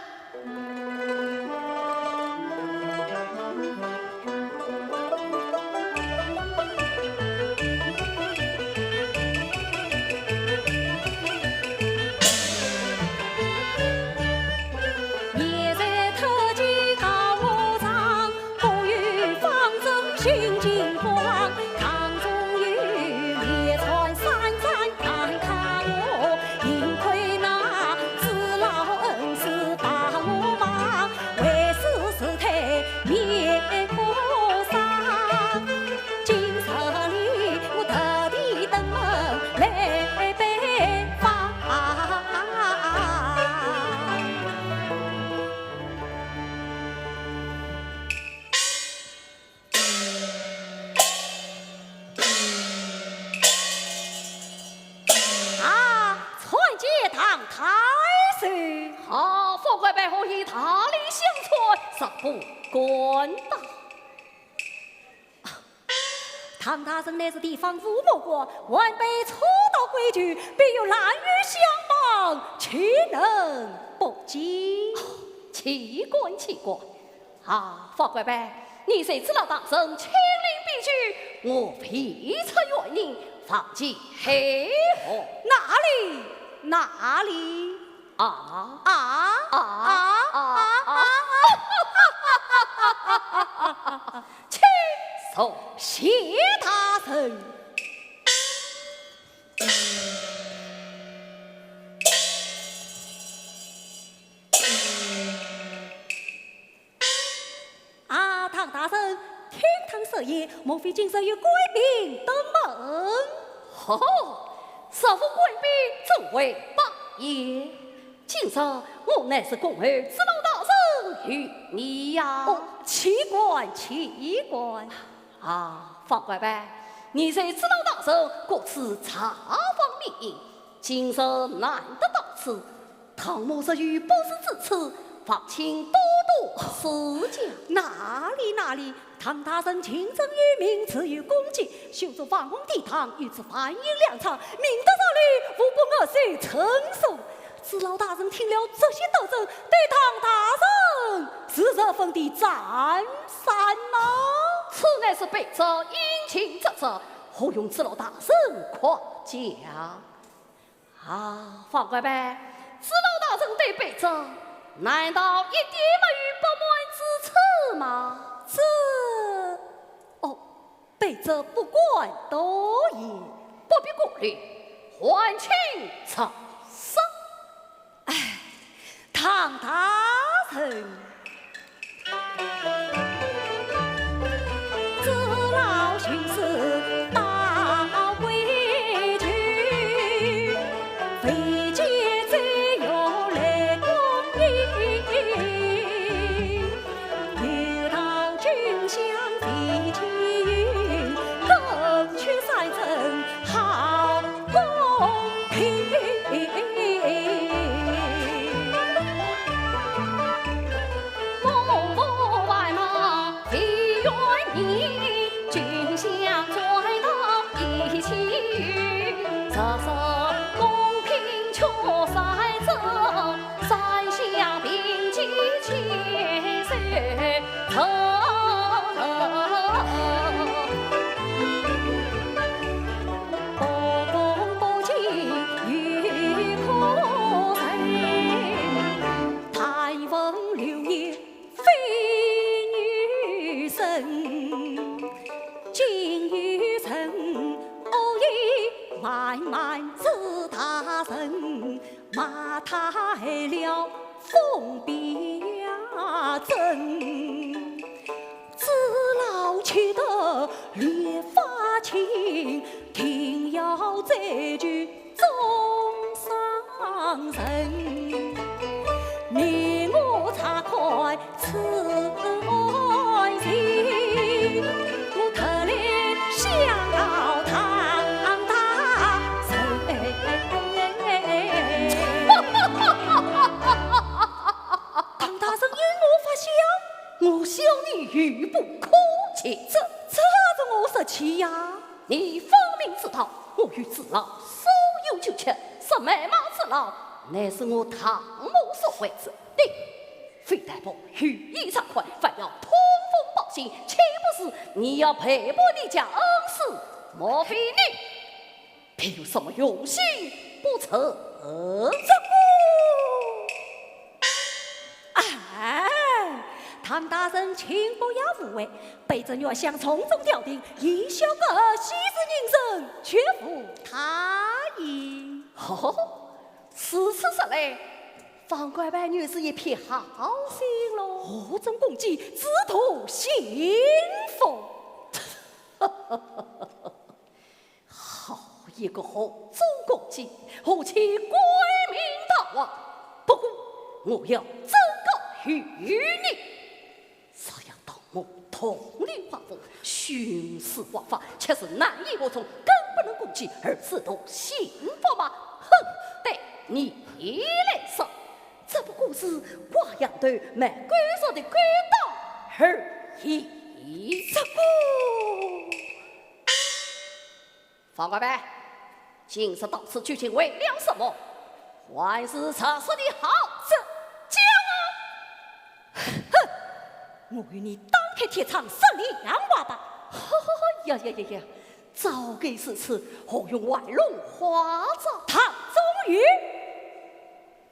啊，参见唐太守。好，富贵百户以大礼相参，实不敢当。啊，唐大人乃是地方父母官，晚辈初到规矩，必有拦于相帮，岂能不听？岂敢岂敢！啊，方官白，你随知老大人亲临必居，我未出远迎，望其奈何？哪里？哪里？啊啊啊啊啊啊！请坐。谢大人。 啊，唐大人，听唐设言，莫非今日有贵宾登门？哦，若无贵宾，怎会罢宴？今日我乃是恭候知府大人与你呀。哦，岂敢，岂敢。啊，方官白，你随知府大人各处查访名医，今日难得到此， 倘若是有不是之处，望请多多指教。哪里哪里，唐大人清正有名，自有功绩，修筑防洪堤防，又置观音粮仓，明德上流，无不我手称颂。知府大人听了这些德政，对唐大人是十分的赞赏呐。此乃是卑职殷勤之责，何用知府大人夸奖？ 啊，方官白，知府大人对卑职，难道一点没有不满之处吗？这，哦，卑职不敢多言。不必顾虑，还请查赏。哎，唐大人。 唐大人因我发笑？我笑你愚不可及。这，这是我说气呀。 你分明知道，我与知府素有旧情，说买卖之劳，乃是我唐某所为之。你非但不予以偿还，反要通风报信，岂不是你要背叛你家恩师？莫非你别有什么用心不成？这个，哎，唐大人请不要误会，卑职原想从中调停， 以消个息事宁人，绝无他意。哦，如此说来，方官白原是一片好心咯。何种功绩，只图兴风。好一个何种功绩，何其冠冕堂皇！不过，我要忠告于你， 若要当我同流合污，徇私枉法，却是难以服从，更不能攻击而自图幸福吗？哼，对你来说，这不过是挂羊头卖狗肉的勾当而已。这个，方官白，今日到此究竟为了什么？还是直说的好。这……讲啊！哼！我与你打开铁窗说亮话吧。呀呀呀呀！早该如此，何用玩弄花招？唐宗宇，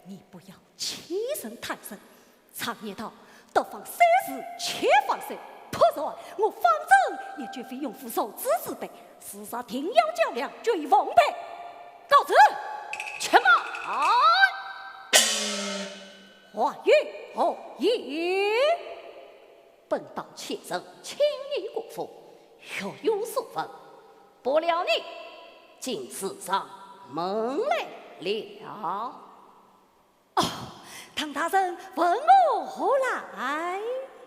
你不要欺人太甚。 常言道，得放三日且放手。不然，我方正也绝非用夫受之之辈，时日定要较量，决一奉陪。告辞。且慢！话语何言？本道前日请你过府，学有所闻，不料你竟自上门来了。 哦，唐大人问我何来？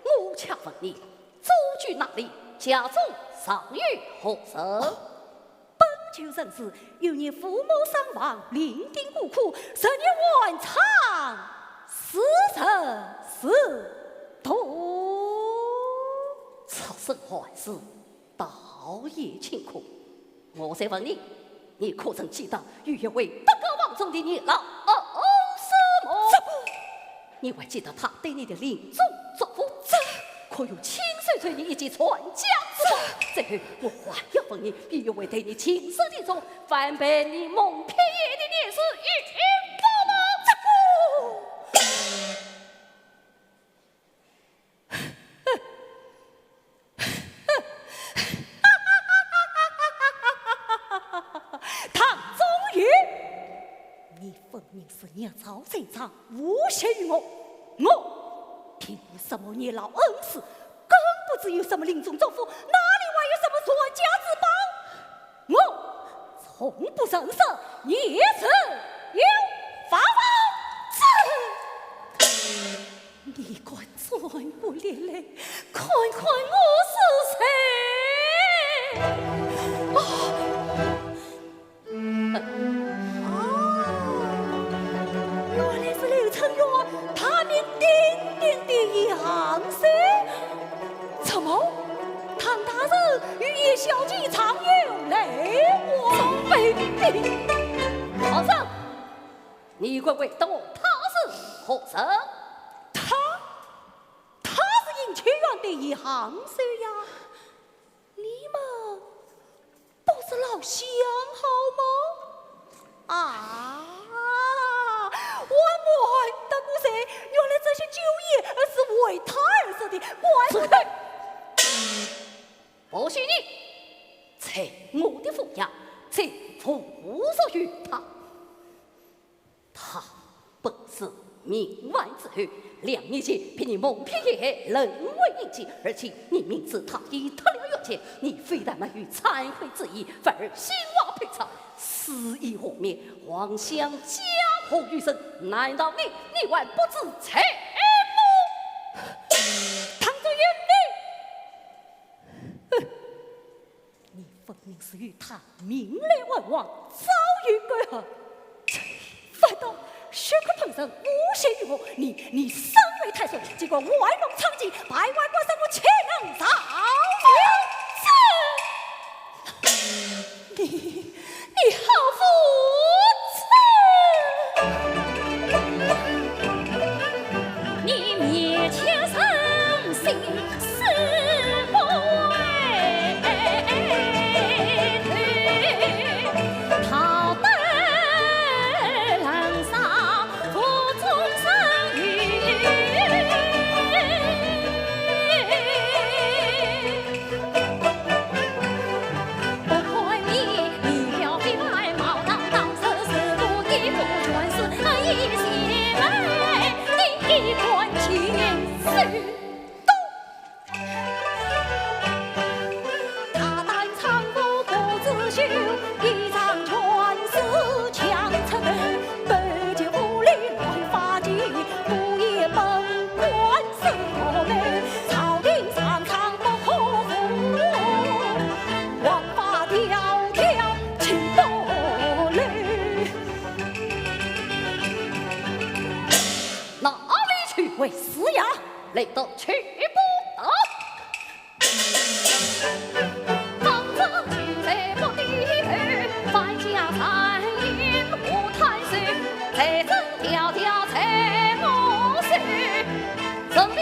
我且问你，祖居哪里？家中尚有何人？本就人氏，幼年父母双亡，另定孤苦，十年寒窗，自食自毒。此事还是 倒也清苦。我再问你，你可曾记得有一位德高望重的年老恩师么？这个……你还记得他对你的临终嘱咐？这……可有亲手传你一记传家之宝？最后，我还要问你，有一位对你情深意重，反被你蒙骗的年事有么？这个…… 唐宗宇，你分明是捏造真状，诬陷于我。我并无什么年老恩师，更不知有什么临终嘱咐，哪里还有什么传家之宝？我从不认识，你是有法宝。这…… 你敢转过脸来看看我是谁？啊！啊！原来是刘承元，大名鼎鼎的杨修。怎么，唐大人与叶小姐常有来往？卑鄙！皇上， 你敢回答我，他是何人？他……他是银秋园的杨修呀。你们不是老相好吗？啊，我瞒得过谁？原来这些酒宴是为他而设的，怪不得……住口！不许你在我的府衙再胡说于他。 他本是名门之后，两年前被你蒙骗陷害，沦为人妇，而且你明知他已脱了冤屈，你非但没有忏悔之意，反而心怀不軌，肆意污蔑皇相嘉禾余生。难道你，你还不知罪么？唐宗宇，你…… 你分明是与他明来暗往，早有干戈。反倒血口喷人，诬陷于我。你，你身为太守，竟敢玩弄娼妓，败坏官声，我岂能饶你？这…… 你，你好无耻！你面前生性死不回头，逃得人上无中生有。 不看你仪表非凡，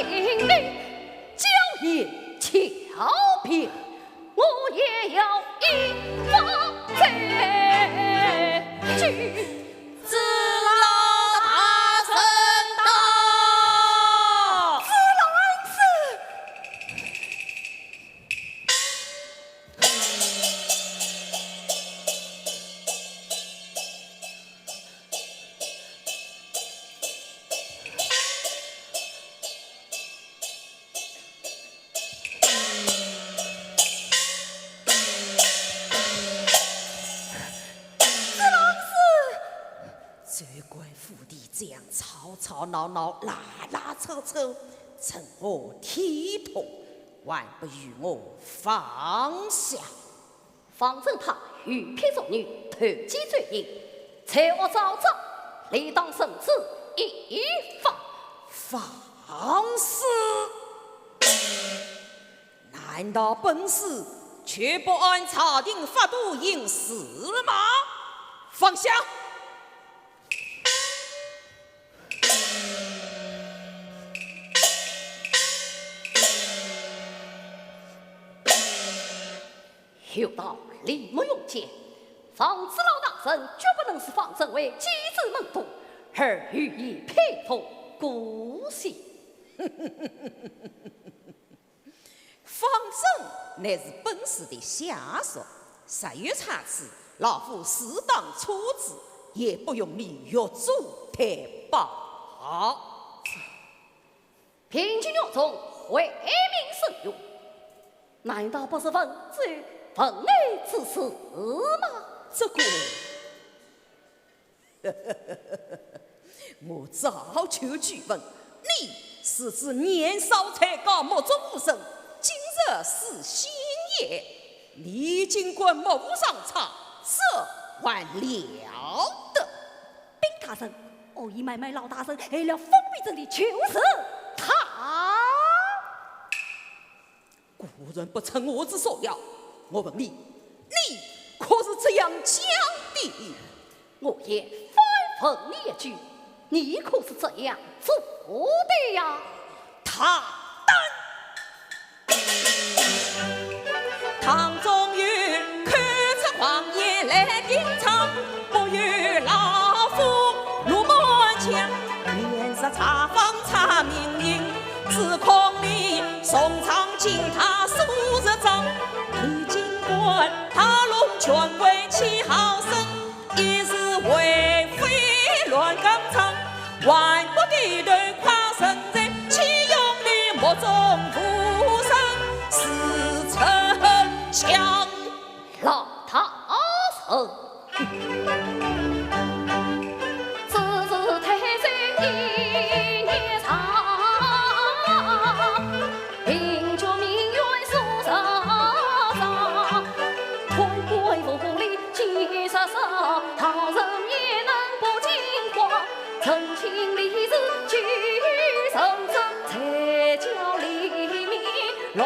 英灵，娇艳巧骗，我也要一发在举。子老大人到。子老恩师。 州官府邸这样吵吵闹闹、拉拉扯扯，成何体统？还不与我放下！方正他御聘中女，投机专营，罪恶昭昭，理当绳之以法。放肆！ 难道本使却不按朝廷法度行事吗？放下！有道理莫用讲，方子老大人绝不能视方正为寄子门徒，而予以佩服姑息。 方正乃是本使的下属，若有差池，老夫自当处置，也不用你越俎代庖。平津狱中为民伸冤，难道不是文州文内之事吗？这个 我早就据闻，你是自年少才告目中无人，今日是新也。你竟敢目无长差，这还了得！禀大人，我已瞒瞒老大人，害了封闭镇的就是他。 果然不出我之所料。我问你，你可是这样讲的？我也反问你一句，你可是这样做的呀？大胆！堂中有口出狂言来顶撞，不由老夫怒满腔，连日查访查明营， 只恐你重创金塔数十丈，你竟敢大弄权贵欺好生，一时为非乱纲常，还不低头跨人才，岂容你目中无人，自逞强。 老大人。此事太岁一年长，平家民怨数十丈，贪官污吏几十十，大人也能不惊慌。 澄清理事举人证，才叫黎民来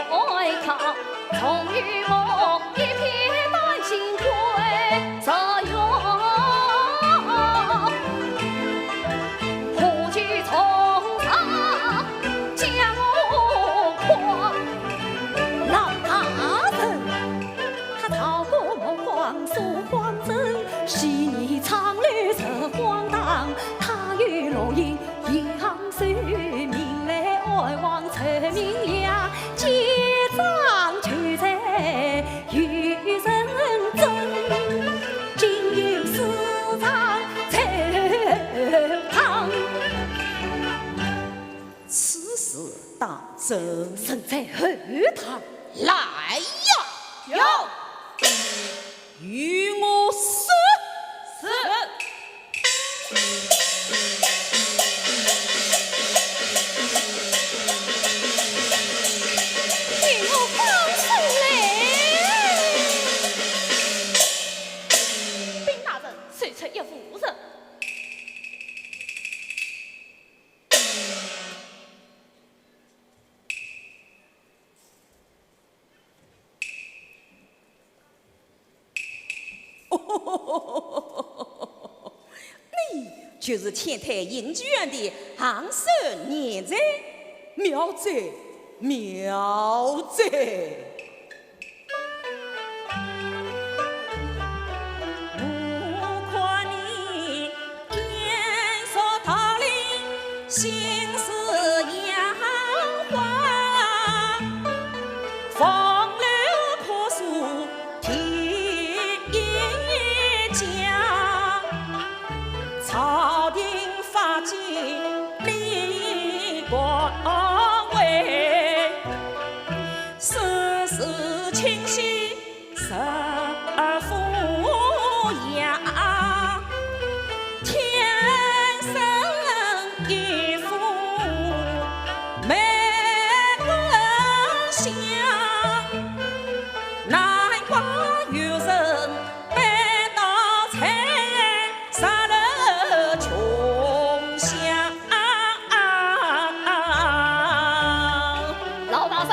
抗。终于我一片丹心归十元，何须重赏将我匡？老大人，他逃过目光说谎真，昔年唱柳说荒唐， 他有录音，杨守明来哀望，陈明呀，奸党求财有人证，今有四场奏堂。此事当真？人在后堂。来呀！有。 与我说。是。与我放出来。禀大人，谁出一妇人。 你就是欠退刑具院的行首严才。妙哉，妙哉！老大人，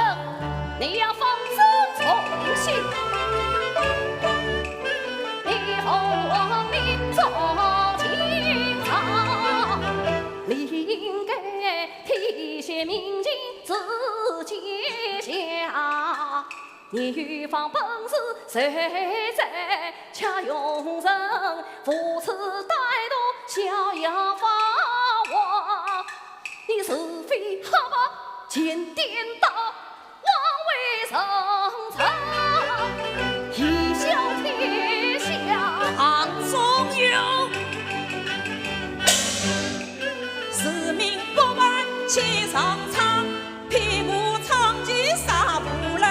你要放声从心，你奉命做清朝，理应该体恤民情自己下。 你有方本事，谁在家用人，无耻歹毒，逍遥法外。你是非黑白尽颠倒，枉为人臣，贻笑天下。堂中有，士命不凡千丈长， 譬如长期杀无人。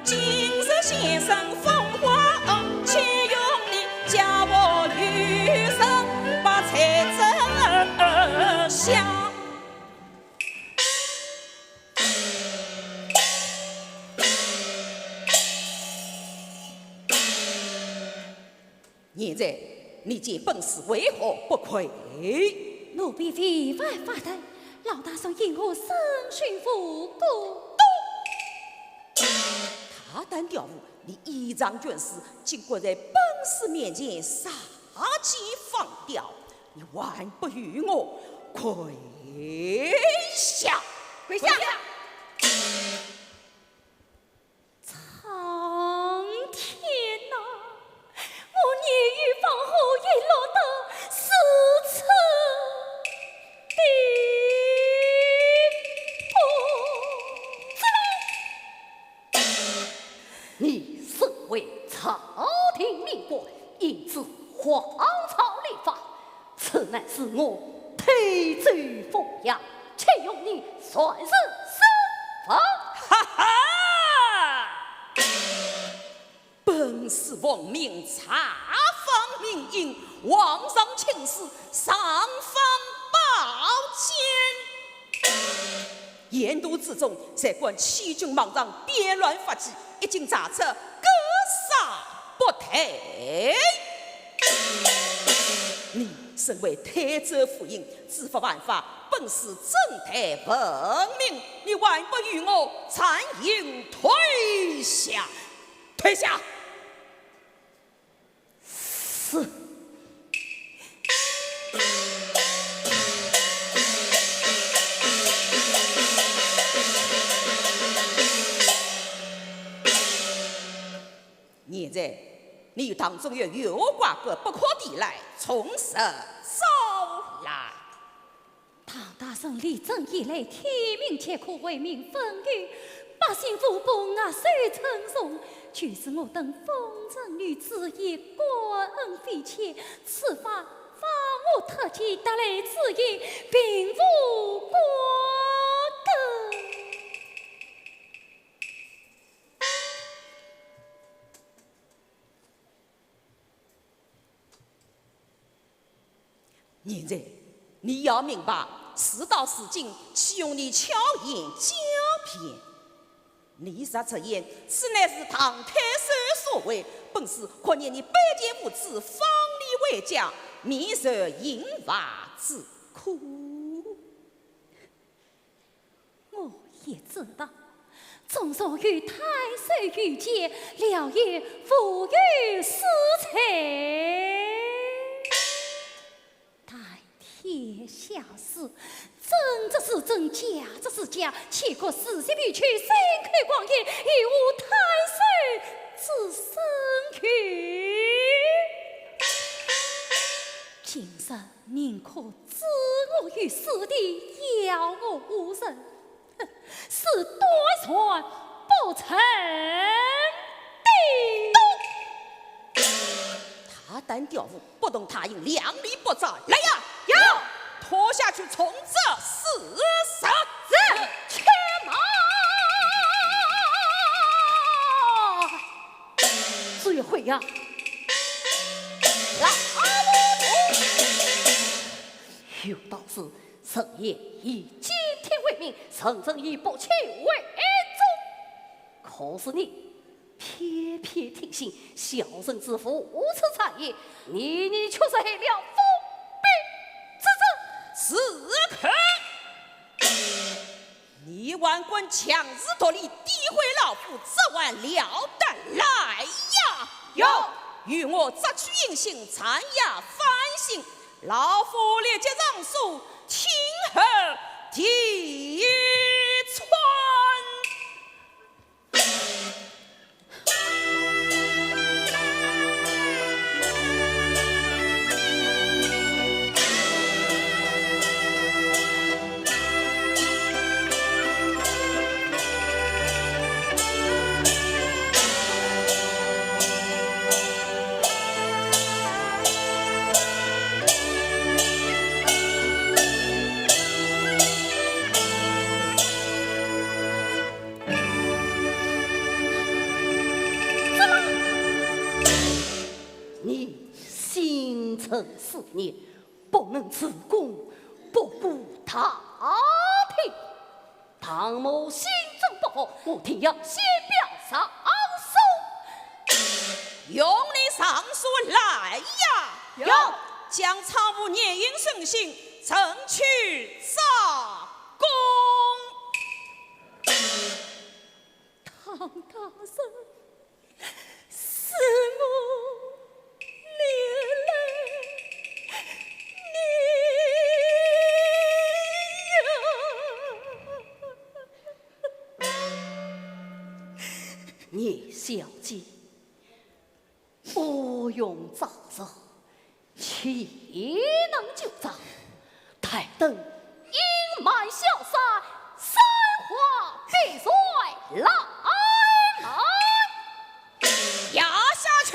今日先生风华恩，岂容你家破余生，白菜蒸虾。贤侄，你见本使为何不跪？奴婢未犯法度，老大人因何审讯无辜？大胆刁妇，你倚仗权势，竟敢在本使面前撒奸放刁，你还不与我跪下！跪下！跪下！ 苍天呐，我年逾芳华，已落得如此地步。子龙，你身为朝廷命官，应知皇朝律法， 此乃是我推舟奉养，岂容你擅自收放？哈哈！本使奉命查访民情，皇上请示尚方宝剑。 沿途之中，谁敢欺君罔上，变乱发起，一经查出，格杀不退。你身为太子夫人，知法犯法，本使正待闻名，你还不与我暂行退下？退下！ 是。贤侄，你与唐中原有关个不可抵赖，从实招来。 唐大人立正以来，天命皆可，为民分忧，百姓无不额手称颂。就是我等风尘女子，也感恩匪浅，此番访华特遣，特来致意，并无挂钩。 贤侄，你要明白，事到如今，岂容你巧言狡辩。你若直言，此乃是唐太守所为，本使可念你卑贱无知，放你回家，免受刑罚之苦。 我也知道，纵然与太守御剑，了也无有私财。但天下是，真则是真，假则是假，岂可事实委曲，信口狂言，有违太守之圣谕。今日宁可置我于死地，要我何罪？哼，是断然不成的。他胆刁妇，不动他刑，量理不斩。来呀！有。拖下去，重则四十。是。且慢！朱月辉呀！啊！有道是，人言以今天为命，人人以不期为终。可是你 偏偏听信小人之父无耻谗言，你，你却是害了父辈之责。住口！你胆敢强词夺理，诋毁老夫，这还了得？来呀！有。与我摘取印信，暂押反省。老夫立即上书，听候提传。 怎么？你心存私念，不能自供，不顾大体。倘我心中不服，我定要先表上书。容你上书来呀！有。将仓户联印成信，呈去zakon。 唐大人，恕我连累你呀。严小姐， 勿用詐仁，岂能救张？待等隐瞒消散，山花必然来。押下去。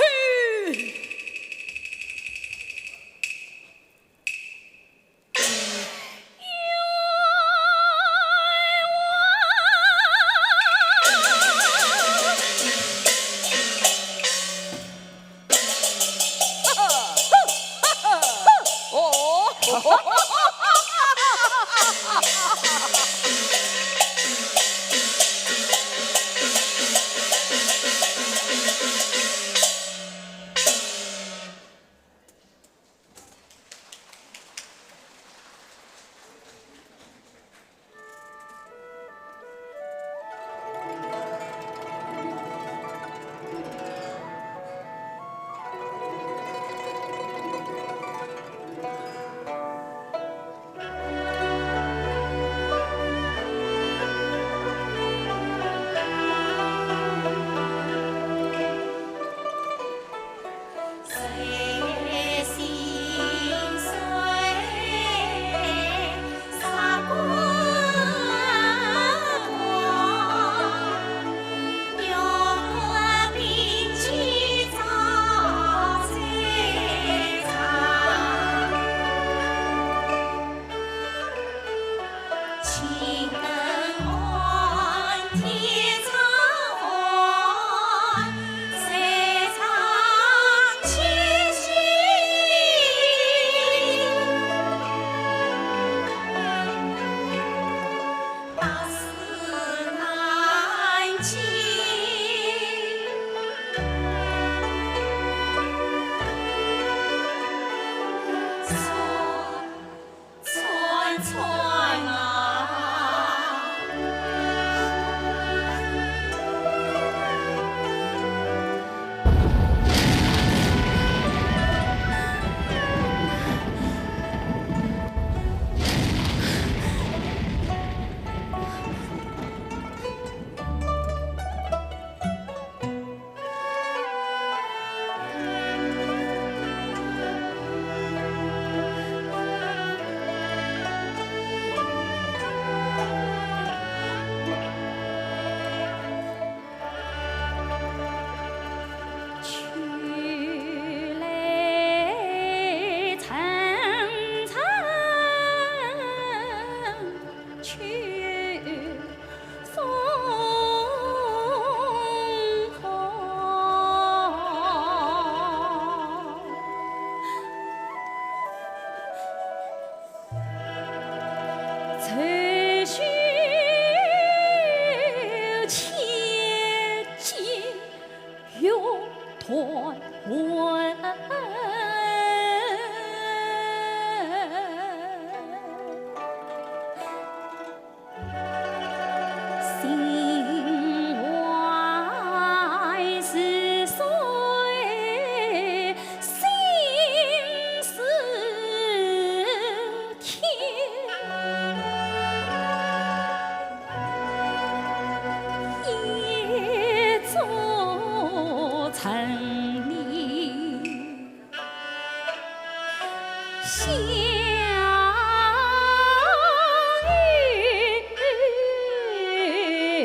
小雨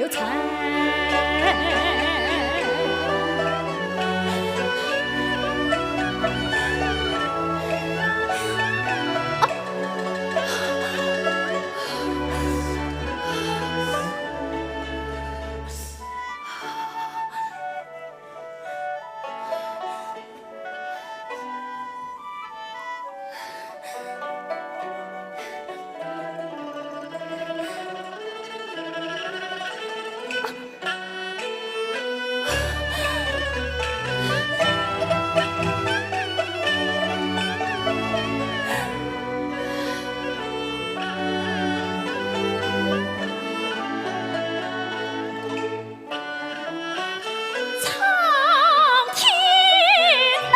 残。苍天啊，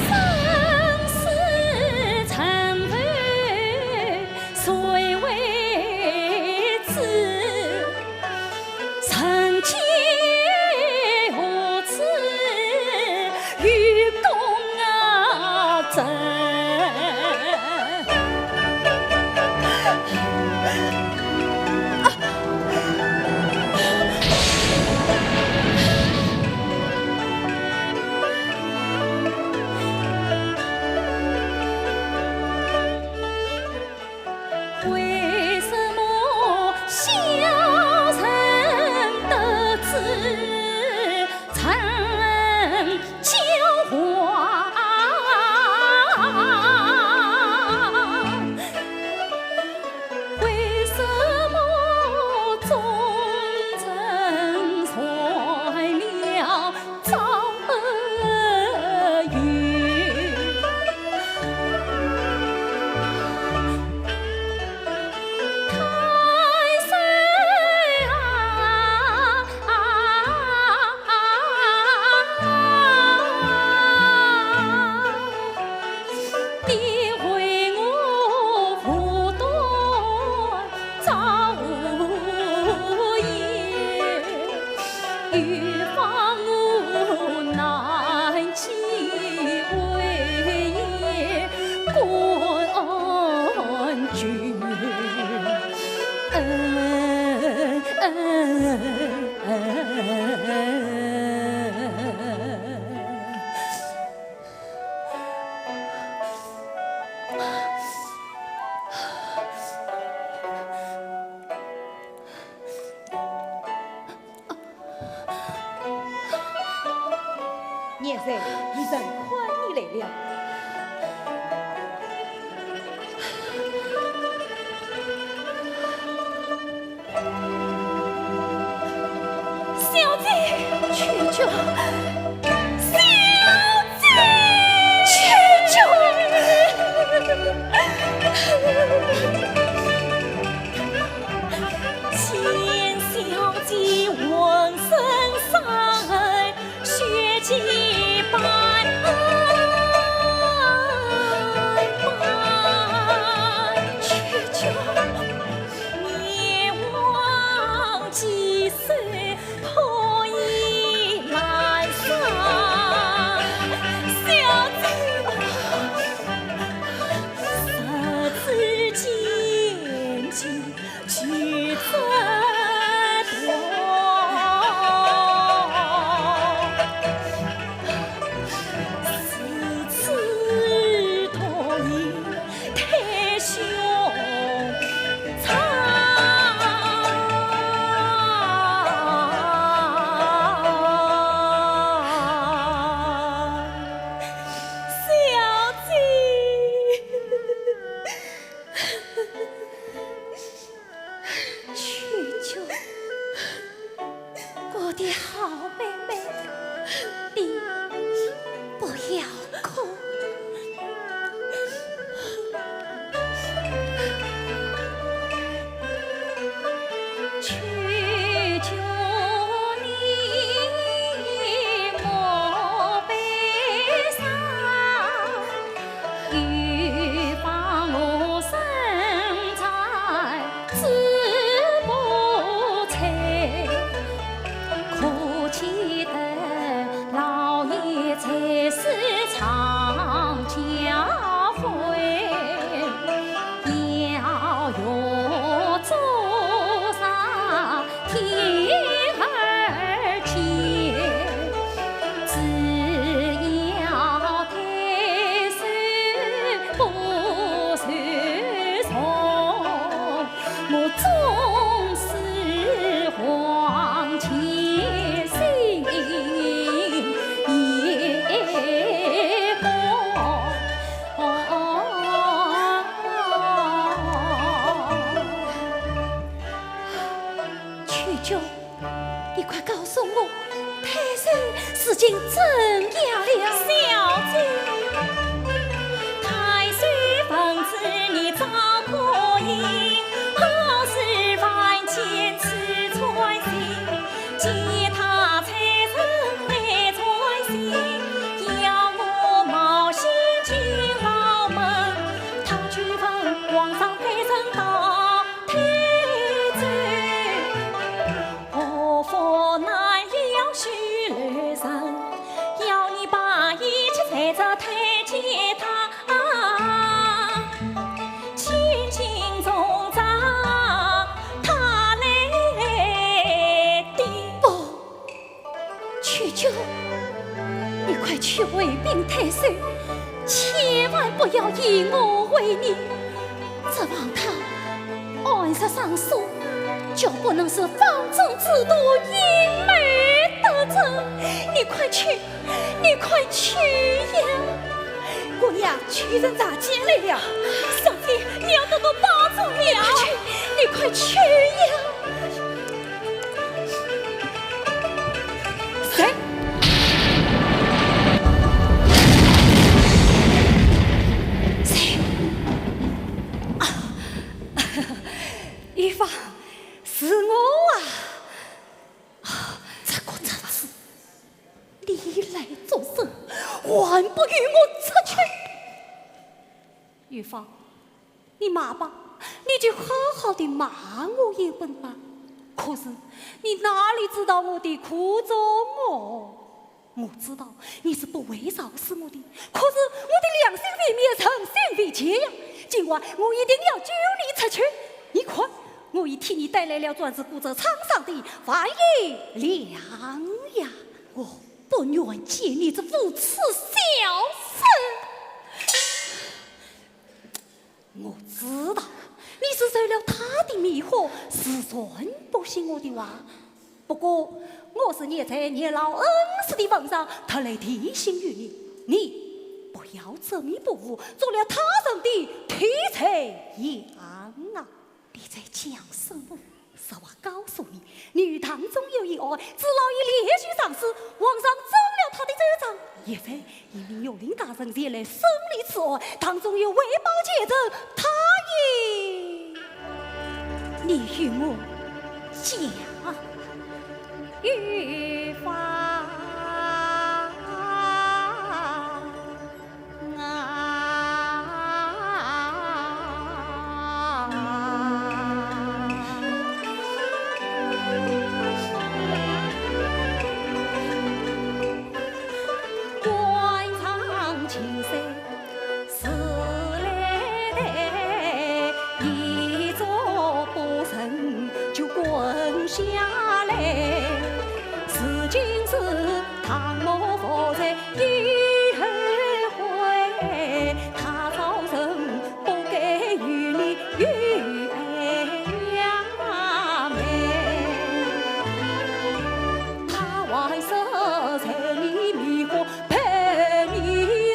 生死存亡谁为之？ 人间何处有公正？为什么小人得志成奸佗？为什么忠臣坏了 赵云。太师啊，你为我护短赵无厌。 又放我南齐魏延关中。贤婿，你怎么，你来了。小姐，求求，小姐，求求。 见小姐浑身伤痕，血迹斑斑，求求你望其手，托衣烂衫，小姐，十指尖尖 去折断，十指断，太凶残。小姐。 求求，我的好妹妹，你不要哭。求求你莫悲伤。 又放我身在淄博城，可记得快告诉我，太守如今怎样了？小姐，太守奉旨你早可应，何时还见此传信？见他才曾来传信，要我冒险进牢门，他却问皇上派人到 退走，何福难了许留神，要你把一切罪责推给他，千斤重担他来担。不， 舅舅，你快去回禀太守，千万不要以我为念。这王太暗设上书，决不能是放纵之徒，阴谋得逞。你快去，你快去呀！姑娘，去人查监来了。小姐，你要多多保重呀！你快去，你快去呀！ 谁？谁？啊，玉芳，是我啊！啊，这个贼子，你来作甚，还不与我出去！ 玉芳，你骂吧，你就好好的骂我一顿吧。可是你哪里知道我的苦衷哦？我知道你是不会饶恕我的，可是我的良心未灭，人心未chết呀。今晚我一定要救你出去。你看，我已替你带来了专治骨折创伤的万一良呀。我不愿见你这无耻小生。 我知道你是受了他的迷惑，自然不信我的话。不过，我是念在念老恩师的份上，特来提醒于你，你不要执迷不悟，做了他人的替罪羊啊！你在讲什么？ 实话告诉你，你与堂中有一案，朱老爷连续上书，皇上准了他的奏章。现在一名御林大人前来审理此案，堂中有汇报前呈，他也……你与我讲。玉芳。 啊，官场情深似泪滴，一朝不慎就滚下来。如今是 唐某无罪已后悔，他朝臣不该与你遇冤家门。他还说受你迷惑，被你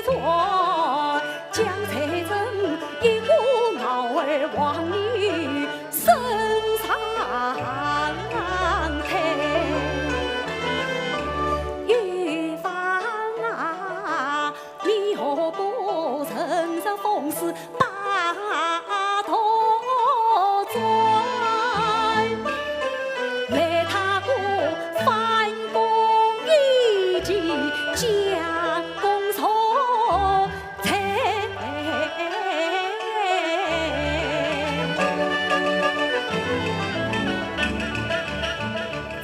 骗，将罪证一股脑儿往你 身上推。玉芳啊，你何不趁着风势把头转？来，他个反攻一计，将功赎 罪。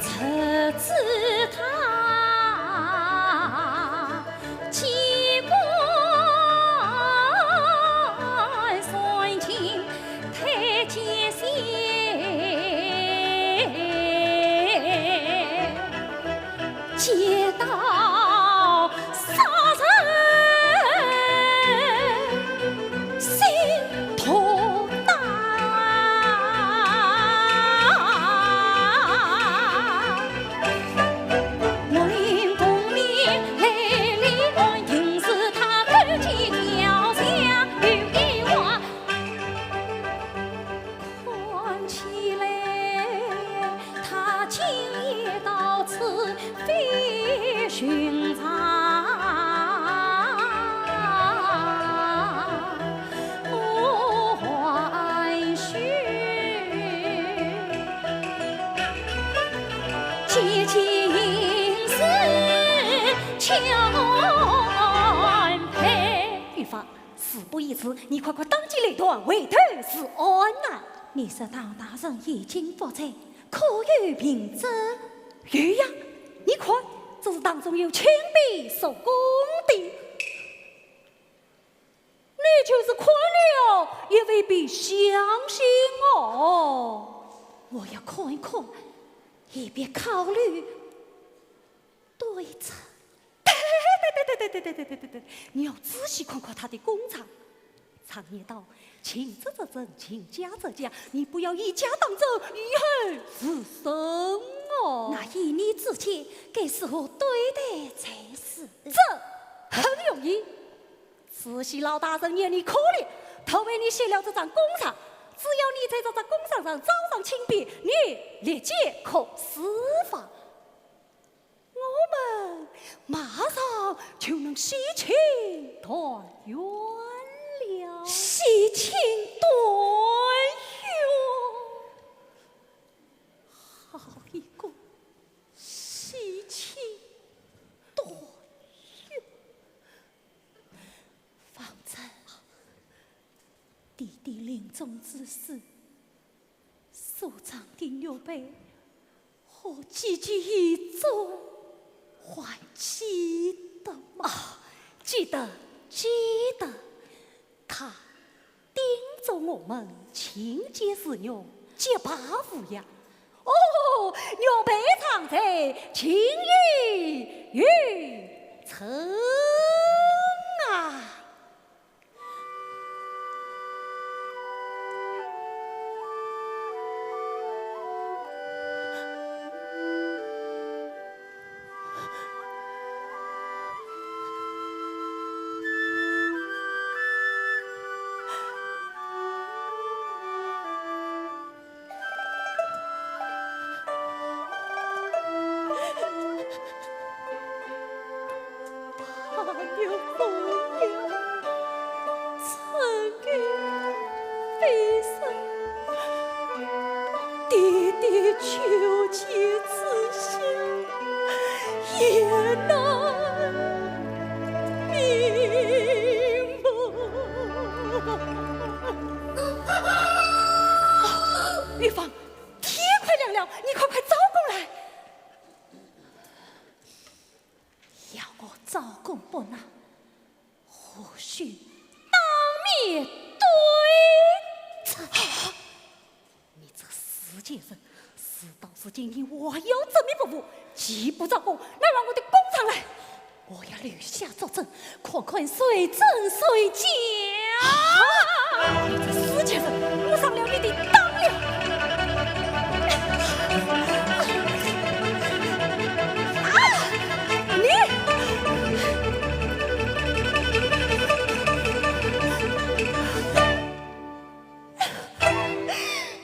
只知他机关算尽，太监心。 奸党杀人心头大。我领功名来立案，定是他勾结朝廷有一话。 看起来，他竟也到寻常不欢喜，几经事全配。玉芳，事不宜迟，你快快当机立断，回头是岸呐。你说陶大人已经不在，可有凭证？有呀，你看，这是当中有亲笔手供的。你就是看了也未必相信哦。我要看一看，以便考虑对策。对对对对对对对对对对，你要仔细看看他的供状。常言道，近墨者真，近墨者假，你不要以假当真，以后是甚哦。那依你之见，该如何对待才是？这很容易。慈禧老大人念你可怜，特为你写了这张供状，只要你在这张供状上招上亲笔，你立即可释放。我们马上就能喜庆团圆了。喜庆团圆？好一个喜庆团圆！方才，爹爹临终之时，所赠的玉佩， 我记记已久，还记得吗？啊，记得，记得。他叮嘱我们勤俭持玉，洁白无恙。哦，玉佩常在，情义与证啊！ 怕有风流，怎敢飞升？爹爹求见此下，也难瞑目。玉芳， 天快亮了，你快快招供来。要我招供不拿，何须当面对质？啊，你这死贱人，事到如今，你还要执迷不悟，既不招供，拿来我的供状来。 我要留下作证，看看谁真谁假。啊！你这死贱人，我上了你的当了。啊！你！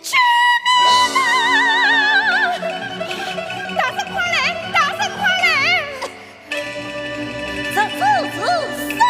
救命啊！大人快来，大人快来！这，这，这，这！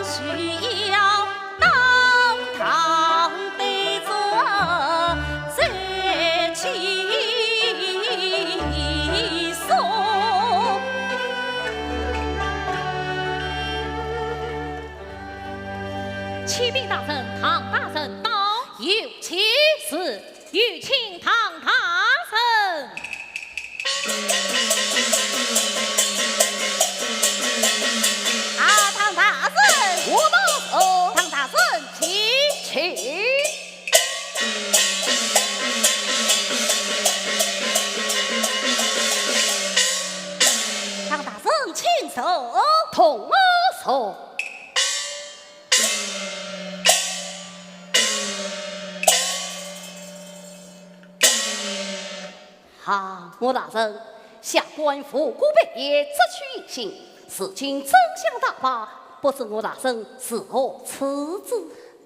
需要当堂对着谁起诉？启禀大人，唐大人到。有请。是。 有请唐大人。啊，唐大人。我到。哦，唐大人，请。请。唐大人，请坐。同我坐。 啊，我大人，下官无辜被骗，只取一薪，如今真相大白，不知我大人如何处置？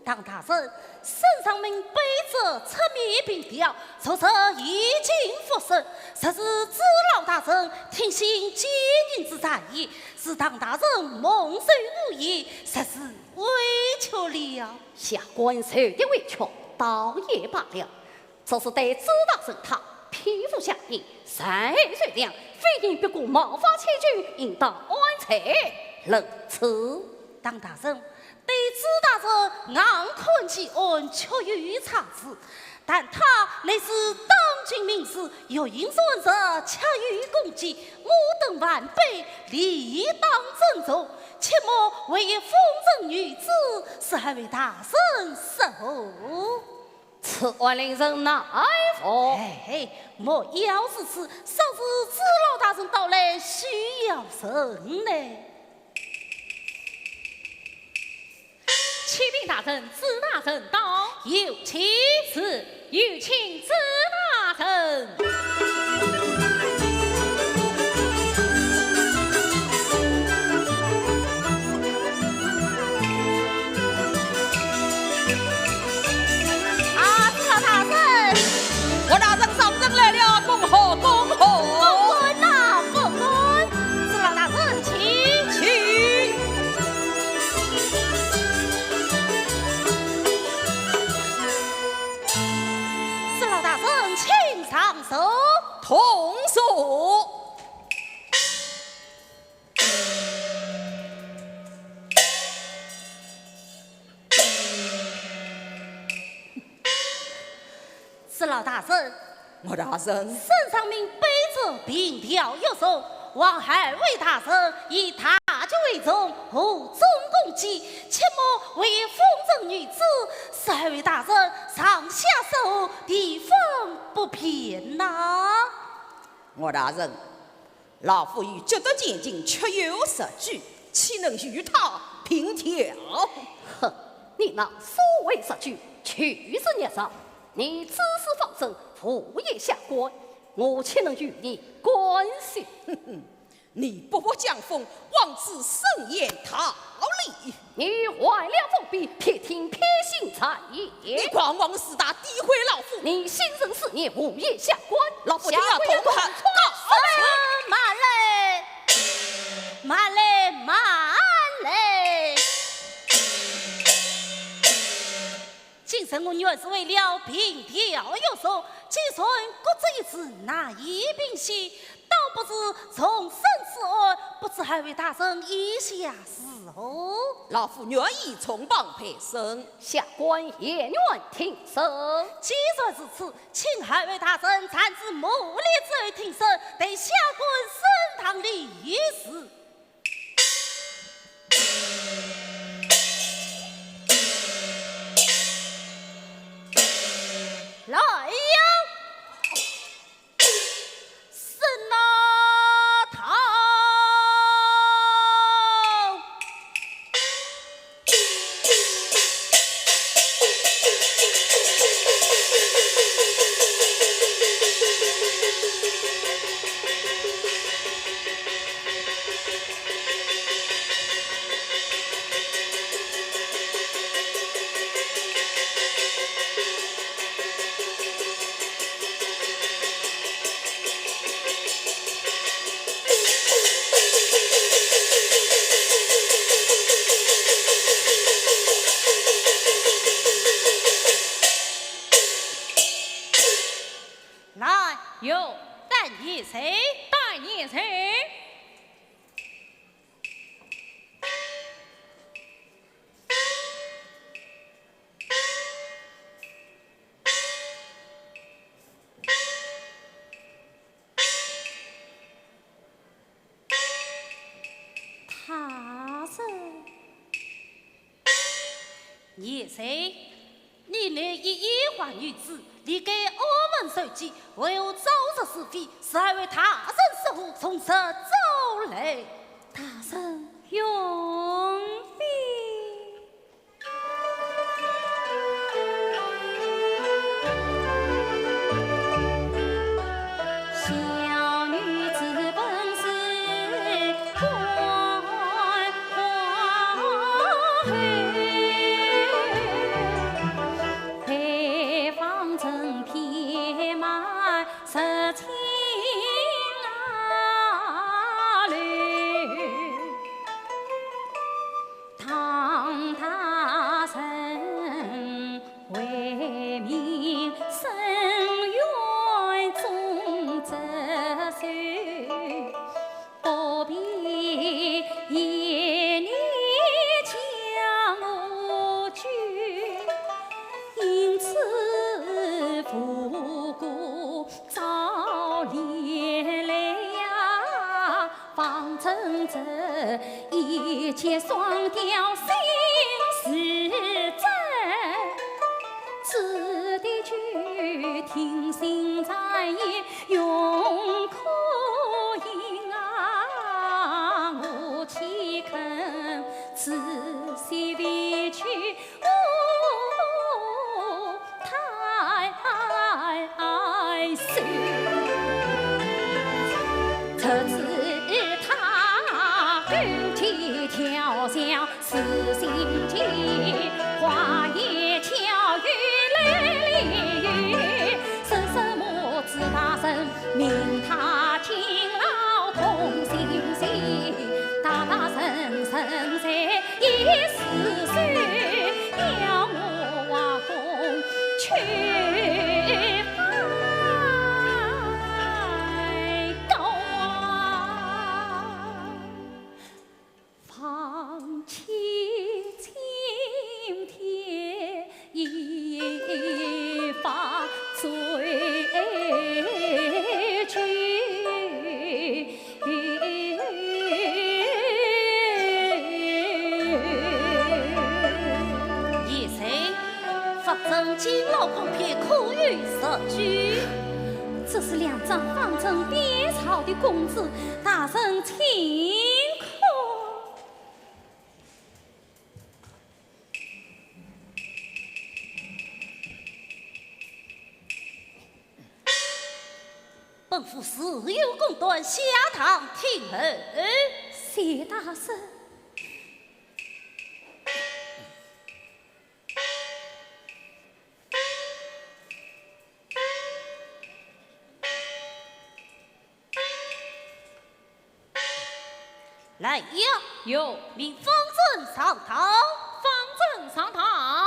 唐大人，圣上命卑职出面凭吊，昨日已经复审，若是朱老大人听信奸人之谗言，是唐大人蒙受污言，实是委屈了。下官受的委屈，倒也罢了。 只是对朱大人他，譬如下人，善恶虽良，非因别个冒犯千军，应当按罪论处。唐大人，对朱大人硬看其案，确有差池，但他乃是当今名士，欲行善事，恰有功绩，我等晚辈理当尊重，切莫为一风尘女子，使二位大人失和。 此案令人奈何？哎，莫要如此，尚是朱老大人到来，须要甚呢？启禀大人，朱大人到。有请。是，有请朱大人。 啊，朱老大人。我大人上任来了，恭贺恭贺。不敢呐，不敢。朱老大人，请。请。朱老大人，请上座。同坐。 朱老大人。我大人。圣上命卑职凭吊玉琮，望二位大人以大局为重，和衷共济，切莫为风尘女子，使二位大人上下失和，地方不便呐。我大人， 老夫与朱德前情确有实据，岂能与他凭吊？哼，你那所谓实据，就是孽障。你知书方正，无意下官，我岂能与你干涉？哼哼，你不服江风，枉自深言道理。 你坏了风鼻，偏听偏信谗言。你狂妄自大，诋毁老夫。你心存私念，无意下官。老夫定要同他告。慢来，慢来，慢来。 今日我原是为了凭吊玉琮，既然搁这一事难以平息，倒不如从审此案，不知二位大人意下如何？老夫愿意从旁陪审。下官也愿听审。既然如此，请二位大人暂时默立之后听审，待下官升堂理事。 来呀，沈大堂。贤婿，你乃一夜还女子，理该安分守己，为何招惹是非，是害大人失火，从实招来？大人容禀。 唐大人为民伸冤终折寿，不必一念将我救，因此无故 早点来呀，方正这一箭双雕心似箭，子弟俱听信谗言永可疑啊，我岂肯自取委屈 太守。出自他口气调笑是心机，话言巧语来理由，说什么子大人命他勤劳同心协，大大人人在 一时水，要我画工去拜高啊。放弃青天 一发醉酒。贤婿，方正敬老狂狸，可有实据？这是两张方正边朝的供词，大人请看。 本府事有公断，下堂听候。谢大人。 来呀，有。命方正上堂。方正上堂。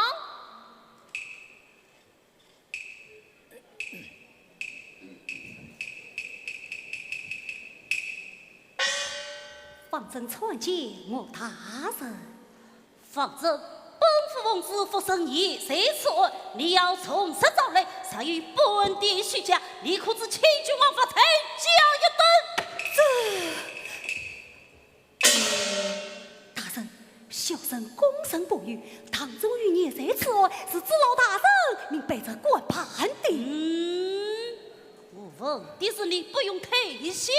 方正参见我大人。 方正，本府奉旨复审贤婿此案，你要从实招来，若有半点虚假，你可知千军万法才叫一顿。这……大人，小生供认不讳，堂中有贤婿此案，是知老大人命卑职管办的。嗯，我问的是你，不用推辞。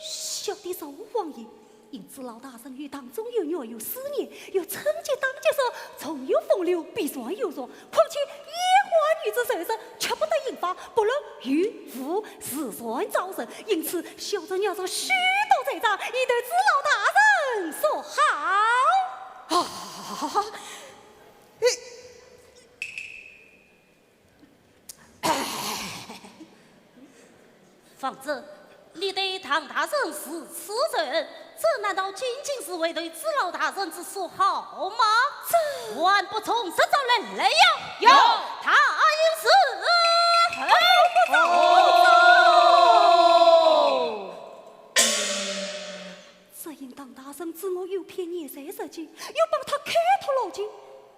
小弟实无妄言。 因知老大人与堂中幼女有私怨，又称结当结社，从有风流，必然有弱。况且烟花女子受伤，却不得刑罚，不论有无，自然招惹。因此，小生要上许多罪状，以投知老大人所好。啊，嘿。 方正，你对唐大人如此仇恨，这难道仅仅是为求知老大人之所好吗？这……还不从实招来！来呀！有。大人是……哦。 只因唐大人知我有骗贤婿实情，又帮他开脱路径，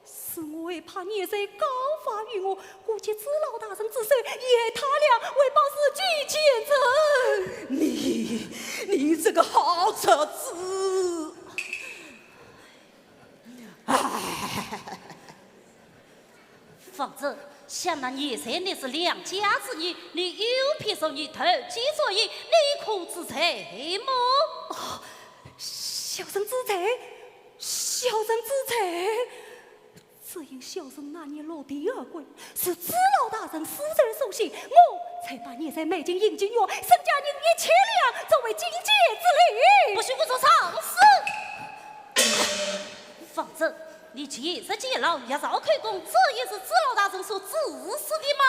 使我害怕贤婿告发于我，故借知老大人之手，害他俩为报自己前程。你，你这个好贼子！哎，方正，想那年岁你是良家之女，你有偏私女，投机所以，你可知罪么？哦，小生知罪，小生知罪。只因小生那年落地而归，是朱老大人私自所写，我才把你在美金引进院，身价一千两，作为进阶之礼。不许胡说上司！ 方正，你前日见老爷赵口供，这也是朱老大人所指示的吗？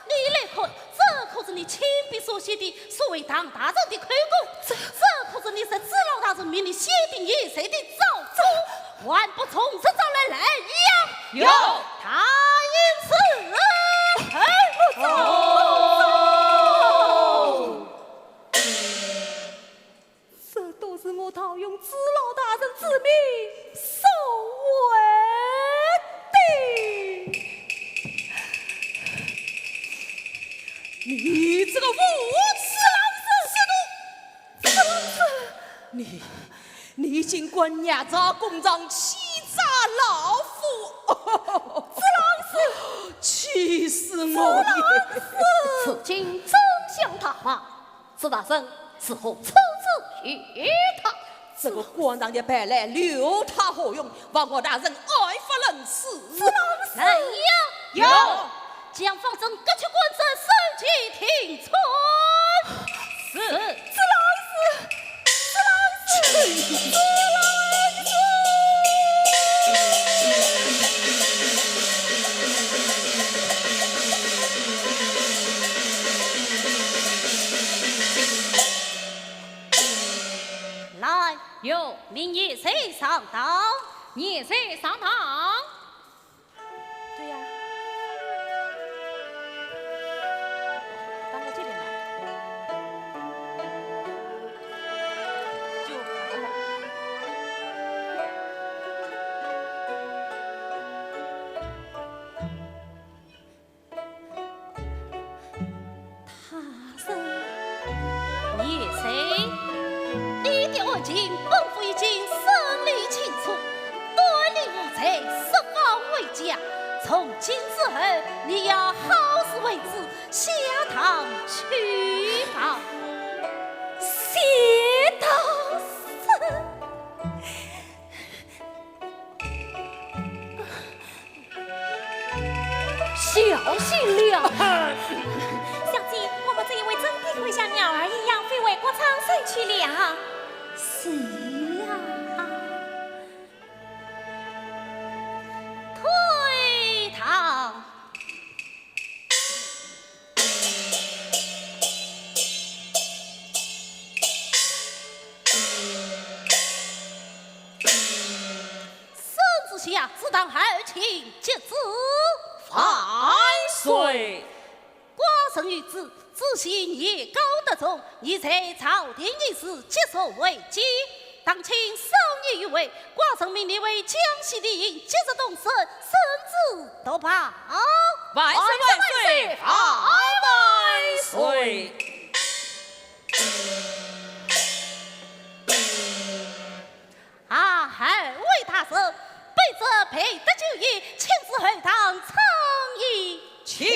你来看，这可是你亲笔所写的，所谓唐大人的口供。这，这可是你在朱老大人命你写的年岁的招供，还不从实招来！来呀！有。大人是。哎，我走。这都是我盗用朱老大人之命所为的。你这个无耻老子！是奴！是奴！你，你竟敢捏造公章，欺诈老夫！朱老师！气死我了！朱老师！此经真相大白， 朱大人如何处置于他？这个官场的败类，留他何用？还我大人爱发仁慈。朱老师！来呀！有。将方正革去官职，首级停穿。是。朱老师！朱老师！朱老师！ 来，有。命年岁上堂。年岁上堂。对呀，搬到这边来。就大人。年岁，你的案情本府已经审理清楚，断定无罪，释放回家。从今之后，你要好自为之，下堂去吧。谢大人。 小心了。小姐，我们这一回真的会像鸟儿一样飞回国昌山去了。是啊。退堂。 圣旨下，此堂后请接旨。万岁。寡人谕旨，知县年高德宗，你在朝廷议事，即属违纪。当卿少年有为，寡人命你为江西令尹，即日动身，圣旨读报。万岁，万岁，万岁！啊，二位大人，卑职备得酒宴，请至后堂畅饮。请。请。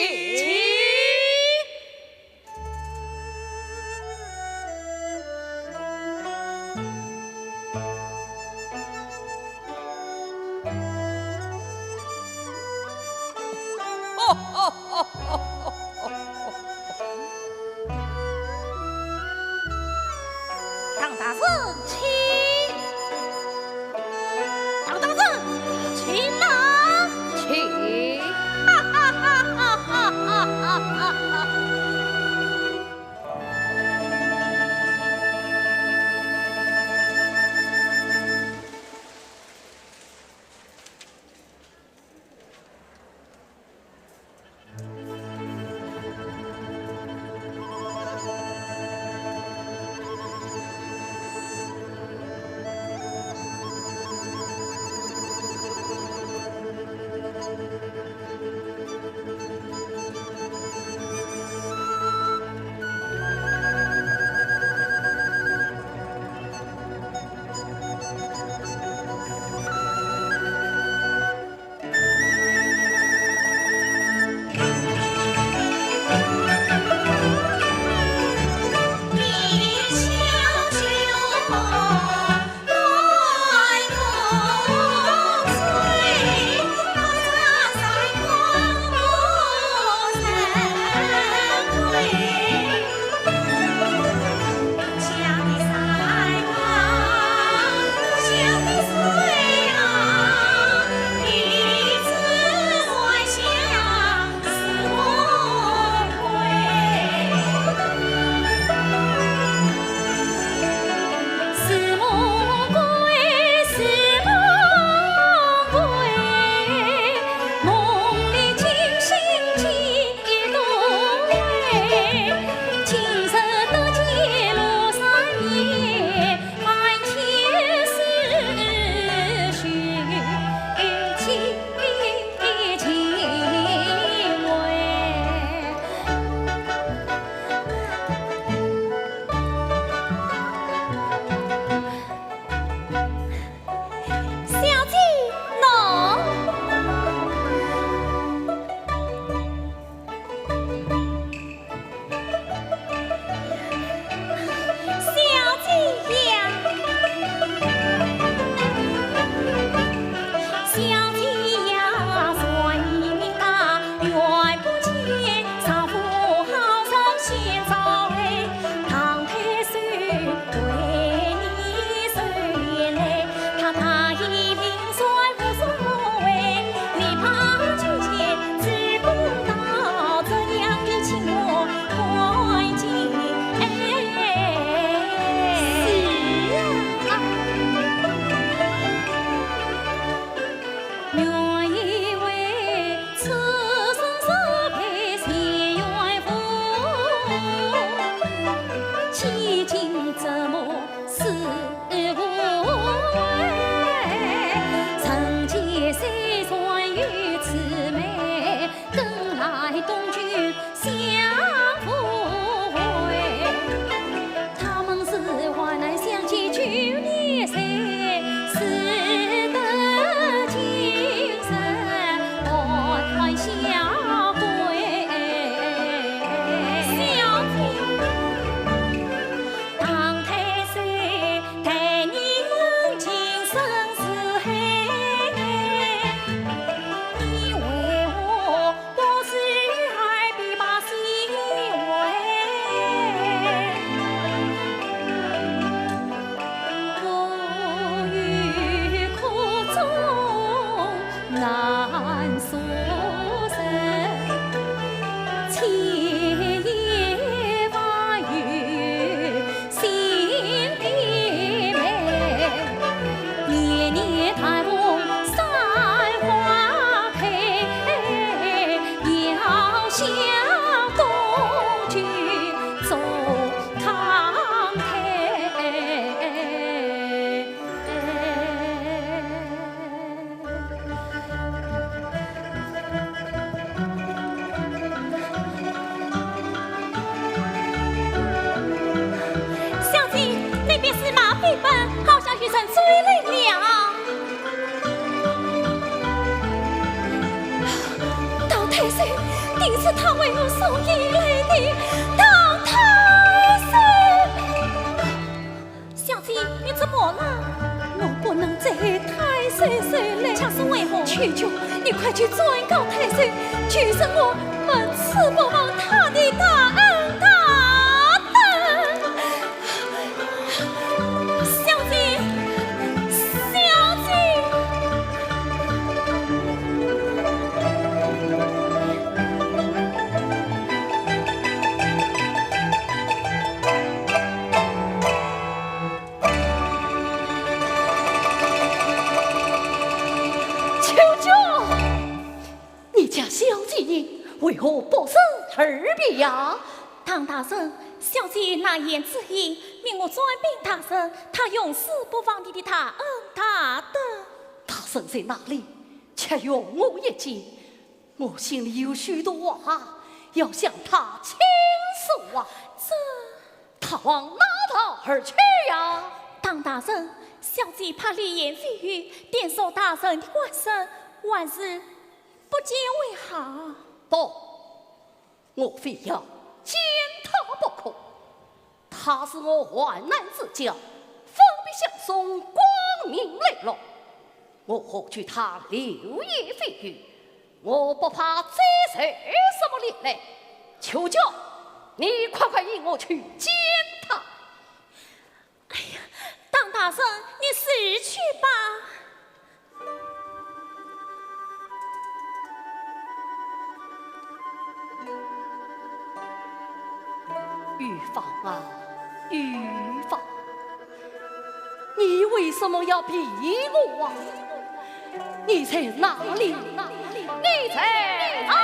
唐大人，请。唐大人，请啊。请。哈哈哈哈哈哈哈哈哈。是他为我送进来的唐太师。小姐，你怎么了？我不能再太守岁了。这是为何？秋菊，你快去转告太守，就是我们誓不忘他的大恩大德。 小姐，小姐。秋菊， 你家小姐呢？为何不见而别呀？唐大人，小姐难言之隐，命我转禀大人，她永世不忘你的大恩大德。大人在哪里？且容我一见，我心里有许多话要向她倾诉啊。这……她往哪道而去呀？唐大人，小姐怕流言蜚语，电扰大人的观神，还是 不见为好。不，我非要见她不可。她是我患难之交，分别相送，光明磊落。我何惧她流言蜚语？我不怕再受什么连累。秋菊，你快快引我去见她。 哎呀，唐大人，你随去吧。玉芳啊，玉芳，你为什么要避我啊？ 你在哪里？你在哪里？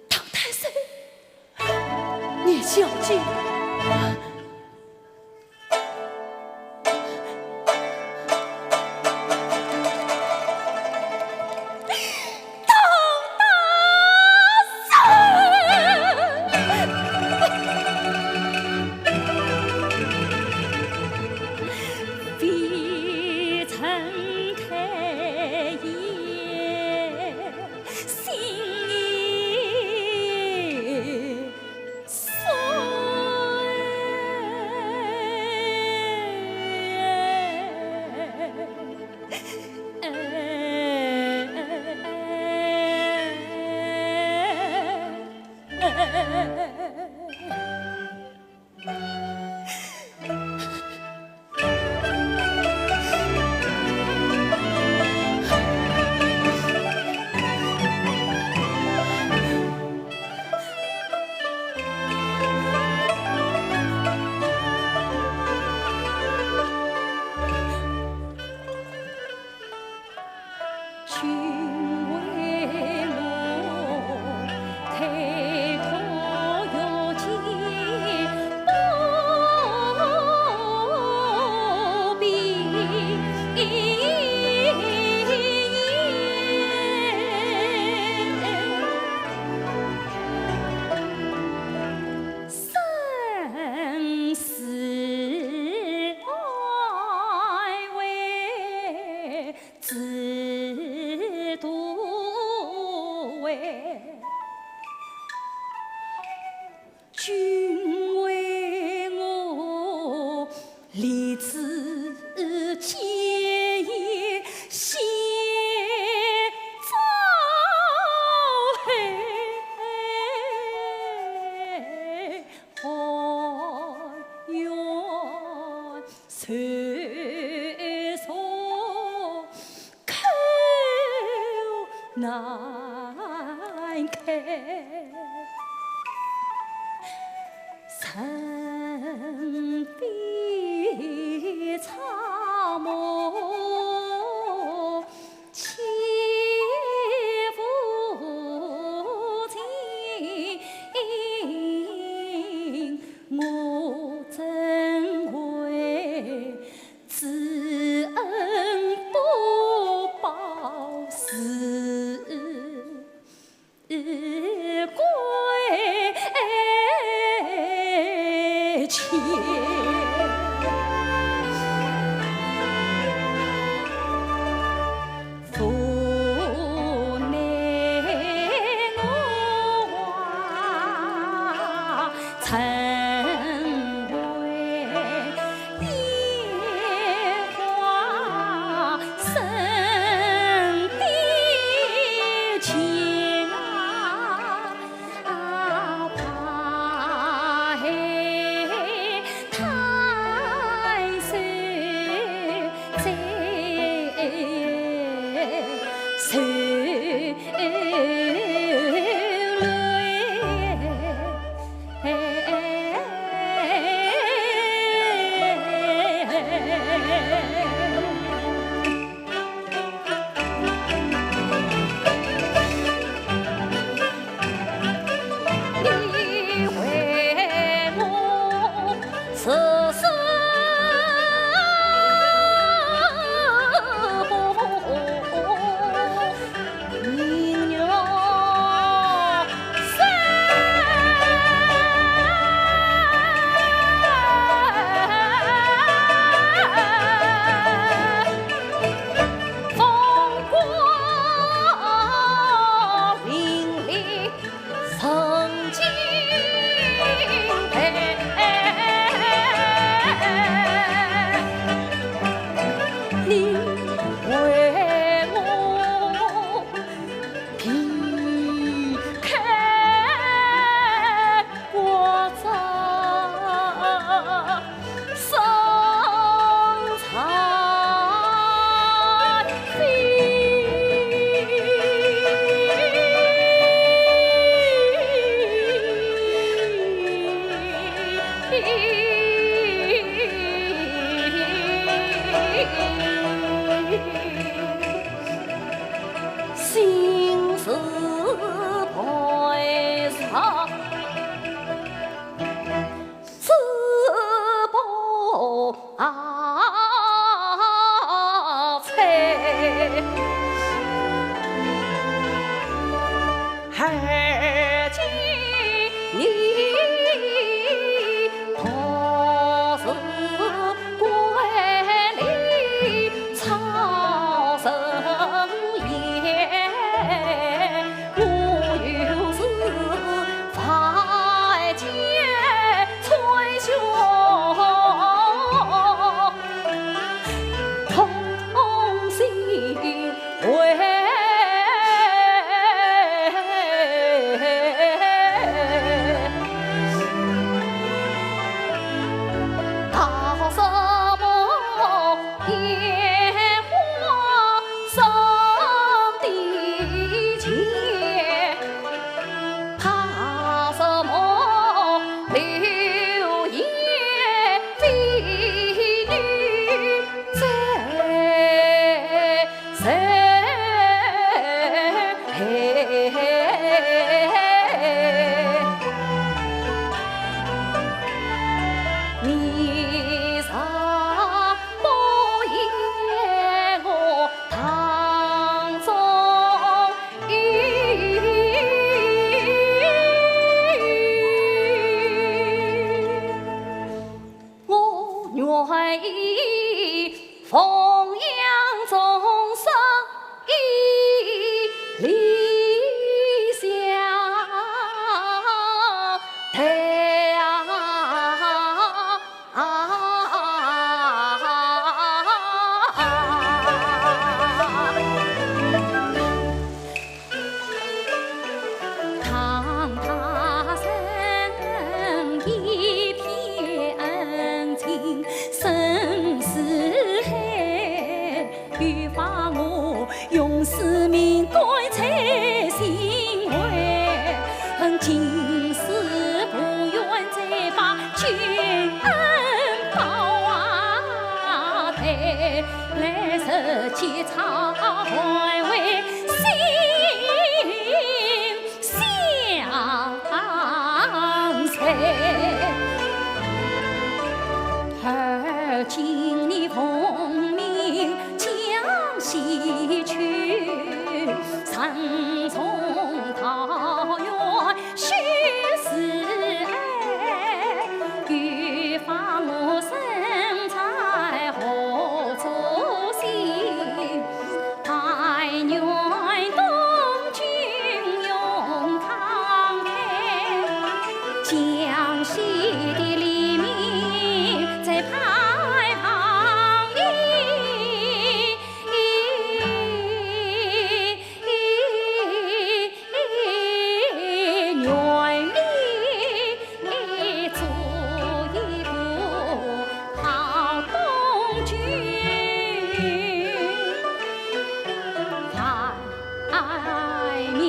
唐太守，你小姐。开。人比草木，岂无情？我怎会 知恩不报私鬼情。无奈我 曾为烟花生的情啊，怕害太岁在受累。 心事悲伤，自不 啊，结草还为心相随。而今你奉命将西去，身从桃源 须自爱，又放我身在何处栖？但愿东君永慷慨，将西的黎民再派往里。 愿你做一个好东君。万民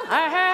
哎，